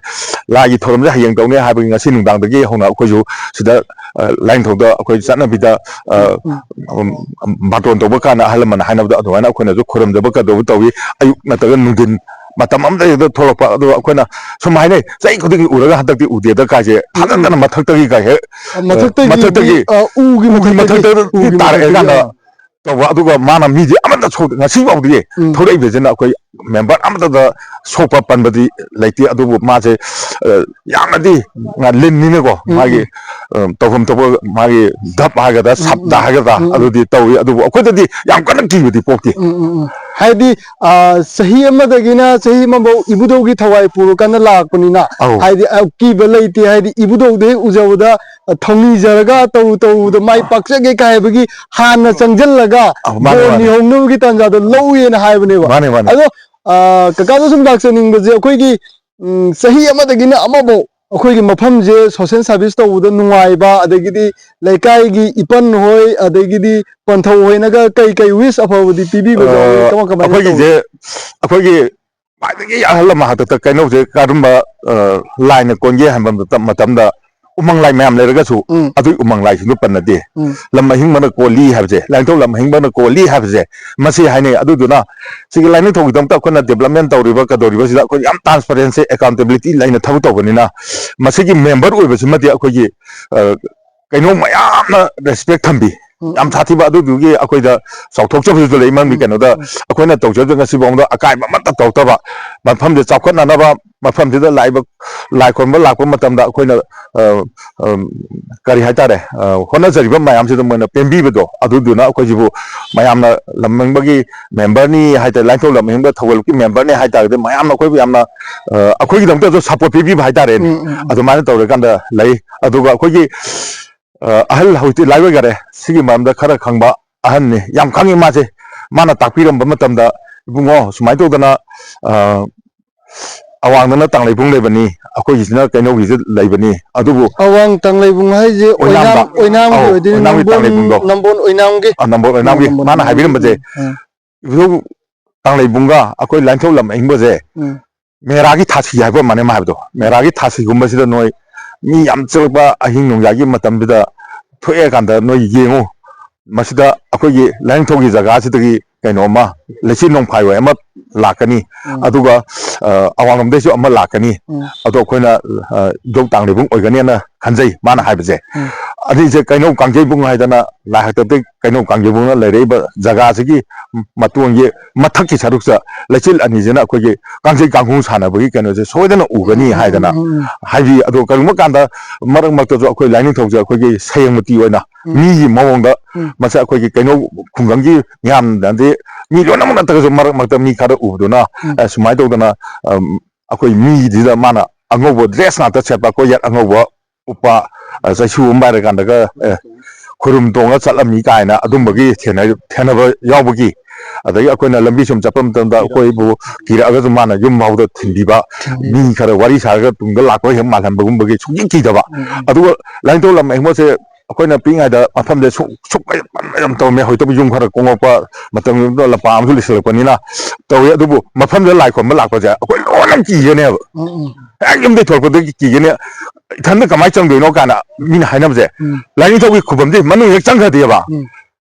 ꯂꯥꯏꯒꯤ ꯊꯧꯔꯝꯁꯦ ꯍꯌꯦꯡ ꯇꯧꯅꯤ ꯍꯥꯏꯕꯒꯤ ꯉꯁꯤ ꯅꯨꯡꯗꯥꯡꯗꯒꯤ ꯍꯧꯅ ꯑꯩꯈꯣꯏꯁꯨ ꯁꯤꯗ, ꯑ, ꯂꯥꯏꯅꯤꯡꯊꯧꯗ ꯑꯩꯈꯣꯏ ꯆꯠꯅꯕꯤꯗ, ꯑ, ꯎꯝ, ꯎꯝ꯫ ꯎꯝ, ꯕꯥꯇꯣꯟ ꯇꯧꯕ ꯀꯥꯟꯗ ꯑꯍꯜ ꯂꯃꯟꯅ ꯍꯥꯏꯅꯕꯗ ꯑꯗꯨꯃꯥꯏꯅ ꯑꯩꯈꯣꯏꯅꯁꯨ ꯈꯨꯔꯨꯝꯖꯕ ꯀꯩꯗꯧꯕ ꯇꯧꯏ꯫ ꯑꯌꯨꯛ ꯅꯠꯇ꯭ꯔꯒ ꯅꯨꯡꯊꯤꯟ ꯃꯇꯝ ꯑꯃꯗ ꯍꯦꯛꯇ ꯊꯣꯛꯂꯛꯄ꯫ ꯑꯗꯣ ꯑꯩꯈꯣꯏꯅ ꯁꯨꯝ ꯍꯥꯏꯅꯩ, ꯆꯍꯤ ꯈꯨꯗꯤꯡꯒꯤ ꯎꯔꯒ ꯍꯟꯗꯛꯇꯤ ꯎꯗꯦꯗ ꯀꯥꯏꯁꯦ꯫ ꯎꯝ, ꯎꯝ꯫ ꯊꯥꯖꯗꯅ ꯃꯊꯛꯇꯒꯤ ꯀꯥꯏ ꯍꯦꯛ, ꯑ, ꯃꯊꯛꯇꯒꯤ ꯃꯊꯛꯇꯒꯤ ꯎ-, ꯑ, ꯎꯒꯤ ꯎꯒꯤ ꯃꯊꯛꯇꯒꯤ ꯃꯊꯛꯇꯒꯤ ꯎꯒꯤ ꯇꯥꯔꯛꯑꯦ ꯃꯊꯛꯇꯒꯤ, ꯀꯥꯟꯗ ꯑ꯫ ꯇꯧꯕ꯫ ꯑꯗꯨꯒ ꯃꯥꯅ ꯃꯤꯗꯤ ꯑꯃꯠꯇ ꯁꯣꯛ-, ꯉꯁꯤ ꯐꯥꯎꯗꯤ ꯎꯝ꯫ ꯊꯣꯛꯂꯛꯏꯕꯁꯤꯅ ꯑꯩꯈꯣꯏ ꯃꯦꯝꯕꯔ ꯑꯃꯠꯇꯗ ꯁꯣꯛꯄ ꯄꯟꯕꯗꯤ ꯂꯩꯇꯦ꯫ ꯑꯗꯨꯕꯨ ꯃꯥꯁꯦ, ꯑ, ꯌꯥꯝꯅꯗꯤ ꯉ-, ꯂꯤꯟꯅꯤꯅꯀꯣ, ꯎꯝ, ꯃꯥꯒꯤ, ꯎꯝ꯫ ꯑ, ꯇꯧꯐꯝ ꯊꯣꯛꯄ ꯃꯥꯒꯤ ꯙꯞ ꯍꯥꯏꯒꯗ꯭ꯔꯥ, ꯎꯝ, ꯁꯞꯗ ꯎꯝ꯫ ꯍꯥꯏꯒꯗ꯭ꯔꯥ, ꯎꯝ, ꯎꯝ꯫ ꯑꯗꯨꯗꯤ ꯇꯧꯏ꯫ ꯑꯗꯨꯕꯨ ꯑꯩꯈꯣꯏꯗꯗꯤ ꯌꯥꯝ ꯀꯟꯅ ꯀꯤꯕꯗꯤ ꯄꯣꯛꯇꯦ꯫ ꯎꯝ, ꯎꯝ, ꯎꯝ꯫ ꯍꯥꯏꯗꯤ, ꯑ, ꯆꯍꯤ ꯑꯃꯗꯒꯤꯅ ꯆꯍꯤ ꯑꯃꯐꯧ ꯏꯕꯨꯙꯧꯒꯤ ꯊꯋꯥꯏ ꯄꯨꯔꯀꯥꯟꯗ ꯂꯥꯛꯄꯅꯤꯅ, ꯑꯧ꯫ ꯍꯥꯏꯗꯤ, ꯑꯀꯤꯕ ꯂꯩꯇꯦ꯫ ꯍꯥꯏꯗꯤ, ꯏꯕꯨꯙꯧꯗ ꯍꯦꯛ ꯎꯖꯕꯗ, ꯑ, ꯊꯧꯅꯤꯖꯔꯒ ꯇꯧꯔꯨ ꯇꯧꯔꯨꯕꯗ ꯃꯥꯏ ꯄꯥꯛꯆꯒꯦ ꯀꯥꯏ ꯍꯥꯏꯕꯒꯤ ꯍꯥꯟꯅ ꯆꯪꯁꯤꯜꯂꯒ ꯑꯧ, ꯃꯥꯅꯦ, ꯕꯣꯔ ꯃꯥꯅꯦ꯫ ꯅꯤꯍꯧꯅꯕꯒꯤ ꯇꯥꯟꯖꯥꯗꯣ ꯂꯧꯋꯦꯅ ꯍꯥꯏꯕꯅꯦꯕ꯫ ꯃꯥꯅꯦ, ꯃꯥꯅꯦ꯫ ꯑꯗꯣ, ꯑ, ꯀꯀꯥꯗ ꯁꯨꯝ ꯂꯥꯛꯆꯅꯤꯡꯕꯁꯦ, ꯑꯩꯈꯣꯏꯒꯤ, ꯎꯝ, ꯆꯍꯤ ꯑꯃꯗꯒꯤꯅ ꯑꯃꯐꯧ ꯑꯩꯈꯣꯏꯒꯤ ꯃꯐꯝꯁꯦ ꯁꯣꯁꯦꯜ ꯁꯥꯔꯚꯤꯁ ꯇꯧꯕꯗ ꯅꯨꯡꯉꯥꯏꯕ, ꯑꯗꯒꯤꯗꯤ ꯂꯩꯀꯥꯏꯒꯤ ꯏꯄꯟ ꯍꯣꯏ, ꯑꯗꯒꯤꯗꯤ ꯄꯟꯊꯧ ꯍꯣꯏꯅꯒ ꯀꯩ ꯀꯩ ꯋꯤꯁ ꯑꯐꯕꯗꯤ ꯄꯤꯕꯤꯕ ꯌꯥꯎꯏ? ꯑ, ꯀꯃꯥꯏ ꯀꯃꯥꯏꯅ ꯇꯧꯏ? ꯑꯩꯈꯣꯏꯒꯤꯁꯦ, ꯑꯩꯈꯣꯏꯒꯤ ꯈ꯭ꯋꯥꯏꯗꯒꯤ ꯑꯍꯜ ꯂꯃꯟ ꯍꯥꯛꯇꯛꯇ ꯀꯩꯅꯧꯁꯦ ꯀꯔꯝꯕ, ꯑ, ꯂꯥꯏꯅ ꯀꯣꯟꯒꯦ ꯍꯥꯏꯕ ꯃꯇꯝ-, ꯃꯇꯝꯗ ꯎꯃꯪ ꯂꯥꯏ ꯃꯌꯥꯝ ꯂꯩꯔꯒꯁꯨ ꯎꯝ꯫ ꯑꯗꯨꯒꯤ ꯎꯃꯪ ꯂꯥꯏꯁꯤꯡꯗꯨ ꯄꯟꯅꯗꯦ꯫ ꯎꯝ꯫ ꯂꯝ ꯑꯍꯤꯡꯕꯅ ꯀꯣꯜꯂꯤ ꯍꯥꯏꯕꯁꯦ, ꯂꯥꯏꯅꯤꯡꯊꯧ ꯂꯝ ꯑꯍꯤꯡꯕꯅ ꯀꯣꯜꯂꯤ ꯍꯥꯏꯕꯁꯦ ꯃꯁꯤ ꯍꯥꯏꯅꯩ꯫ ꯑꯗꯨꯗꯨꯅ ꯁꯤꯒꯤ ꯂꯥꯏꯅꯤꯡꯊꯧꯒꯤꯗꯃꯛꯇ ꯑꯩꯈꯣꯏꯅ ꯗꯤꯕ꯭ꯂꯞꯃꯦꯟ ꯇꯧꯔꯤꯕ ꯀꯩꯗꯧꯔꯤꯕꯁꯤꯗ ꯑꯩꯈꯣꯏ ꯌꯥꯝ ꯇ꯭ꯔꯥꯟꯁꯄꯔꯦꯟꯁꯤ, ꯑꯦꯀꯥꯎꯟꯇꯦꯕꯤꯂꯤꯇꯤ ꯂꯩꯅ ꯊꯕꯛ ꯇꯧꯕꯅꯤꯅ ꯃꯁꯤꯒꯤ ꯃꯦꯝꯕꯔ ꯑꯣꯏꯕꯁꯤꯃꯗꯤ ꯑꯩꯈꯣꯏꯒꯤ, ꯑ, ꯀꯩꯅꯣ ꯃꯌꯥꯝꯅ ꯔꯦꯁꯄꯦꯛ ꯊꯝꯕꯤ꯫ ꯎꯝ꯫ ꯌꯥꯝ ꯁꯥꯊꯤꯕ ꯑꯗꯨꯗꯨꯒꯤ ꯑꯩꯈꯣꯏꯗ ꯆꯥꯎꯊꯣꯛꯆꯕꯁꯨ ꯂꯩ꯫ ꯃꯔꯝꯗꯤ ꯎꯝ꯫ ꯀꯩꯅꯣꯗ ꯎꯝ꯫ ꯑꯩꯈꯣꯏꯅ ꯇꯧꯖꯕꯗ ꯉꯁꯤꯐꯥꯎꯗ ꯑꯀꯥꯏꯕ ꯑꯃꯠꯇ ꯇꯧꯔꯛꯇꯕ, ꯃꯐꯝꯁꯦ ꯆꯥꯎꯈꯠꯅꯅꯕ, ꯃꯐꯝꯁꯤꯗ ꯂꯥꯛꯏꯕ ꯂꯥꯏ ꯈꯨꯔꯨꯝꯕ ꯂꯥꯛꯄ ꯃꯇꯝꯗ ꯑꯩꯈꯣꯏꯅ, ꯑ, ꯑ, ꯀꯔꯤ ꯍꯥꯏꯇꯥꯔꯦ, ꯑ, ꯍꯣꯠꯅꯖꯔꯤꯕ ꯃꯌꯥꯝꯁꯤꯗ ꯃꯣꯏꯅ ꯄꯦꯟꯕꯤꯕꯗꯣ, ꯑꯗꯨꯗꯨꯅ ꯑꯩꯈꯣꯏꯁꯤꯕꯨ ꯃꯌꯥꯝꯅ ꯂꯝꯍꯦꯟꯕꯒꯤ ꯃꯦꯝꯕꯔꯅꯤ ꯍꯥꯏꯇꯥꯔꯦ, ꯂꯥꯏꯅꯤꯡꯊꯧ ꯂꯝꯍꯦꯟꯕ ꯊꯧꯒꯜꯂꯨꯞꯀꯤ ꯃꯦꯝꯕꯔꯅꯤ ꯍꯥꯏꯇꯥꯔꯒꯗꯤ ꯃꯌꯥꯝꯅ ꯑꯩꯈꯣꯏꯕꯨ ꯌꯥꯝꯅ, ꯑ, ꯑꯩꯈꯣꯏꯒꯤꯗꯃꯛꯇꯁꯨ ꯁꯞꯄꯣꯔꯠ ꯄꯤꯕꯤꯕ ꯍꯥꯏꯇꯥꯔꯦꯅꯦ꯫ ꯎꯝ, ꯎꯝ, ꯎꯝ꯫ ꯑꯗꯨꯃꯥꯏꯅ ꯇꯧꯔꯀꯥꯟꯗ ꯂꯩ꯫ ꯑꯗꯨꯒ ꯑꯩꯈꯣꯏꯒꯤ, ꯑ, ꯑꯍꯜ ꯍꯧꯖꯤꯛꯇꯤ ꯂꯥꯏ ꯑꯣꯏꯈꯔꯦ, ꯁꯤꯒꯤ ꯃꯔꯝꯗ ꯈꯔ ꯈꯪꯕ ꯑꯍꯟꯅꯤ, ꯌꯥꯝ ꯈꯪꯉꯤ ꯃꯥꯁꯦ꯫ ꯃꯥꯅ ꯇꯥꯛꯄꯤꯔꯝꯕ ꯃꯇꯝꯗ, "ꯏꯕꯨꯡꯉꯣ, ꯁꯨꯃꯥꯏꯅ ꯇꯧꯗꯅ, ꯑ, ꯑꯋꯥꯡꯗꯅ ꯇꯥꯡꯂꯩꯕꯨꯡ ꯂꯩꯕꯅꯤ, ꯑꯩꯈꯣꯏꯒꯤꯁꯤꯅ ꯀꯩꯅꯧꯒꯤꯁꯨ ꯂꯩꯕꯅꯤ, ꯑꯗꯨꯕꯨ" ꯑꯋꯥꯡ ꯇꯥꯡꯂꯩꯕꯨꯡ ꯍꯥꯏꯁꯦ ꯑꯣꯏꯅꯥꯝꯗ꯫ ꯑꯣꯏꯅꯥꯝ-, ꯑꯣꯏꯅꯥꯝꯒꯤ ꯑꯧ, ꯑꯣꯏꯗꯣꯏꯅꯤ, ꯑꯣꯏꯅꯥꯝꯒꯤ ꯅꯝꯕꯣꯜ, ꯇꯥꯡꯂꯩꯕꯨꯡꯗꯣ꯫ ꯅꯝꯕꯣꯜ ꯑꯣꯏꯅꯥꯝꯒꯤ꯫ ꯑ, ꯅꯝꯕꯣꯜ ꯑꯣꯏꯅꯥꯝꯒꯤ꯫ ꯅꯝꯕꯣꯜ ꯃꯥꯅ ꯑꯣꯏꯅꯥꯝꯒꯤ꯫ ꯍꯥꯏꯕꯤꯔꯝꯕꯁꯦ, ꯎꯝ, ꯎꯝ꯫ ꯏꯕꯨꯙꯧ ꯇꯥꯡꯂꯩꯕꯨꯡꯒ ꯑꯩꯈꯣꯏ ꯂꯥꯏꯅꯤꯡꯊꯧ ꯂꯝ ꯑꯍꯤꯡꯕꯁꯦ ꯎꯝ꯫ ꯃꯦꯔꯥꯒꯤ ꯊꯥꯁꯤ ꯍꯥꯏꯕ ꯑꯃꯅꯦ ꯃꯥ ꯍꯥꯏꯕꯗꯣ꯫ ꯃꯦꯔꯥꯒꯤ ꯊꯥꯁꯤꯒꯨꯝꯕꯁꯤꯗ ꯅꯣꯏ ꯃꯤ ꯌꯥꯝ ꯆꯤꯜꯂꯛꯄ ꯑꯍꯤꯡ ꯅꯣꯡꯌꯥꯏꯒꯤ ꯃꯇꯝꯗꯨꯗ ꯊꯣꯛꯑꯦ ꯀꯥꯟꯗ ꯅꯣꯏ ꯌꯦꯡꯉꯨ, ꯃꯁꯤꯗ ꯑꯩꯈꯣꯏꯒꯤ ꯂꯥꯏꯅꯤꯡꯊꯧꯒꯤ ꯖꯒꯥꯁꯤꯗꯒꯤ ꯀꯩꯅꯣ ꯑꯃ, ꯂꯩꯆꯤꯟ ꯅꯣꯡꯐꯥꯏ ꯑꯣꯏ ꯑꯃ ꯂꯥꯛꯀꯅꯤ, ꯎꯝ꯫ ꯑꯗꯨꯒ, ꯑ, ꯑꯋꯥꯡꯂꯣꯝꯗꯩꯁꯨ ꯑꯃ ꯂꯥꯛꯀꯅꯤ꯫ ꯎꯝ꯫ ꯑꯗꯣ ꯑꯩꯈꯣꯏꯅ, ꯑ, ꯏꯙꯧ ꯇꯥꯡꯂꯩꯕꯨꯡ ꯑꯣꯏꯒꯅꯦꯅ ꯈꯟꯖꯩ, ꯃꯥꯅ ꯍꯥꯏꯕꯁꯦ꯫ ꯎꯝ꯫ ꯑꯅꯤꯁꯦ ꯀꯩꯅꯧ ꯀꯥꯡꯖꯩꯕꯨꯡ ꯍꯥꯏꯗꯅ ꯂꯥꯏ ꯍꯥꯛꯇꯛꯇꯒꯤ ꯀꯩꯅꯧ ꯀꯥꯡꯖꯩꯕꯨꯡꯅ ꯂꯩꯔꯛꯏꯕ ꯖꯒꯥꯁꯤꯒꯤ ꯃꯇꯣꯟꯒꯤ ꯃꯊꯛꯀꯤ ꯁꯔꯨꯛꯁꯦ ꯂꯩꯆꯤꯜ ꯑꯅꯤꯁꯤꯅ ꯑꯩꯈꯣꯏꯒꯤ ꯀꯥꯡꯖꯩ ꯀꯥꯡꯈꯣꯡ ꯁꯥꯟꯅꯕꯒꯤ ꯀꯩꯅꯣꯁꯦ ꯁꯣꯏꯗꯅ ꯎꯒꯅꯤ ꯎꯝ, ꯎꯝ, ꯍꯥꯏꯗꯅ ꯎꯝ, ꯎꯝ꯫ ꯍꯥꯏꯕꯤ꯫ ꯑꯗꯣ ꯀꯔꯤꯒꯨꯝꯕ ꯀꯥꯟꯗ ꯃꯔꯛ ꯃꯔꯛꯇꯁꯨ ꯑꯩꯈꯣꯏ ꯂꯥꯏꯅꯤꯡꯊꯧꯁꯦ ꯑꯩꯈꯣꯏꯒꯤ ꯁꯌꯦꯡꯃꯨꯇꯤ ꯑꯣꯏꯅ ꯎꯝ꯫ ꯃꯤꯒꯤ ꯃꯑꯣꯡꯗ ꯎꯝ꯫ ꯃꯁꯤ ꯑꯩꯈꯣꯏꯒꯤ ꯀꯩꯅꯧ ꯈꯨꯡꯒꯪꯒꯤ ꯃꯤꯌꯥꯝꯅꯗꯤ ꯃꯤ ꯂꯣꯏꯅꯃꯛ ꯅꯠꯇ꯭ꯔꯒꯁꯨ ꯃꯔꯛ ꯃꯔꯛꯇ ꯃꯤ ꯈꯔ ꯎꯕꯗꯨꯅ, ꯎꯝ꯫ ꯑ, ꯁꯨꯃꯥꯏꯅ ꯇꯧꯗꯅ, ꯑꯝ, ꯑꯩꯈꯣꯏ ꯃꯤꯁꯤꯗ ꯃꯥꯅ ꯑꯉꯧꯕ ꯗ꯭ꯔꯦꯁ ꯉꯥꯛꯇ ꯁꯦꯠꯄ, ꯀꯣꯌꯦꯠ ꯑꯉꯧꯕ ꯎꯞꯄ, ꯑ, ꯆꯩꯁꯨ ꯑꯃ ꯄꯥꯏꯔꯀꯥꯟꯗꯒ, ꯑ, ꯈꯨꯔꯨꯝ ꯇꯣꯡꯉ ꯆꯠꯂꯝꯃꯤ ꯀꯥꯏꯅ ꯑꯗꯨꯝꯕꯒꯤ ꯊꯦꯡꯅ-, ꯊꯦꯡꯅꯕ ꯌꯥꯎꯕꯒꯤ, ꯑꯗꯒꯤ ꯑꯩꯈꯣꯏꯅ ꯂꯝꯕꯤ ꯁꯨꯝ ꯆꯠꯄ ꯃꯇꯝꯗ ꯑꯩꯈꯣꯏꯕꯨ ꯀꯤꯔꯛꯑꯒꯁꯨ ꯃꯥꯅ ꯌꯨꯝ ꯐꯥꯎꯗ ꯊꯤꯟꯕꯤꯕ, ꯊꯤꯟꯕꯤꯕ꯫ ꯃꯤ ꯈꯔ ꯋꯥꯔꯤ ꯁꯥꯔꯒ ꯇꯨꯡꯗ ꯂꯥꯛꯄ ꯍꯦꯛ ꯃꯥꯜꯍꯟꯕꯒꯨꯝꯕꯒꯤ ꯁꯨꯡꯀꯤ ꯀꯤꯗꯕ꯫ ꯎꯝ, ꯎꯝ꯫ ꯑꯗꯨꯒ ꯂꯥꯏꯅꯤꯡꯊꯧ ꯂꯝ ꯑꯍꯤꯡꯃꯠꯁꯦ ꯑꯩꯈꯣꯏꯅ ꯄꯤꯛꯏꯉꯩꯗ ꯃꯐꯝꯁꯦ ꯁꯨꯛ-, ꯁꯨꯛ ꯌꯥꯝ ꯇꯧꯔꯝꯃꯦ꯫ ꯍꯧꯖꯤꯛꯇꯕꯨ ꯌꯨꯝ ꯈꯔ ꯀꯣꯡꯉꯛꯄ ꯃꯇꯝꯗꯨꯗ ꯂꯝꯄꯥꯛ ꯑꯃꯁꯨ ꯂꯩꯁꯤꯜꯂꯛꯄꯅꯤꯅ ꯇꯧꯋꯤ꯫ ꯑꯗꯨꯕꯨ ꯃꯐꯝꯗꯨꯗ ꯂꯥꯏ ꯈꯨꯔꯨꯝꯕ ꯂꯥꯛꯄꯁꯦ ꯑꯩꯈꯣꯏ ꯂꯣꯏꯅ ꯀꯤꯒꯅꯦꯕ꯫ ꯎꯝ, ꯎꯝ꯫ ꯍꯦꯛ ꯌꯨꯝꯗꯩ ꯊꯣꯛꯂꯛꯄꯗꯒꯤ ꯀꯤꯒꯅꯤ꯫ ꯏꯊꯟꯗ ꯀꯃꯥꯏꯅ ꯆꯪꯗꯣꯏꯅꯣ ꯀꯥꯏꯅ ꯃꯤꯅ ꯍꯥꯏꯅꯕꯁꯦ꯫ ꯎꯝ꯫ ꯂꯥꯏꯅꯤꯡꯊꯧꯒꯤ ꯈꯨꯕꯝꯁꯤ ꯃꯅꯨꯡ ꯍꯦꯛ ꯆꯪꯈ꯭ꯔꯗꯤꯕ ꯎꯝ꯫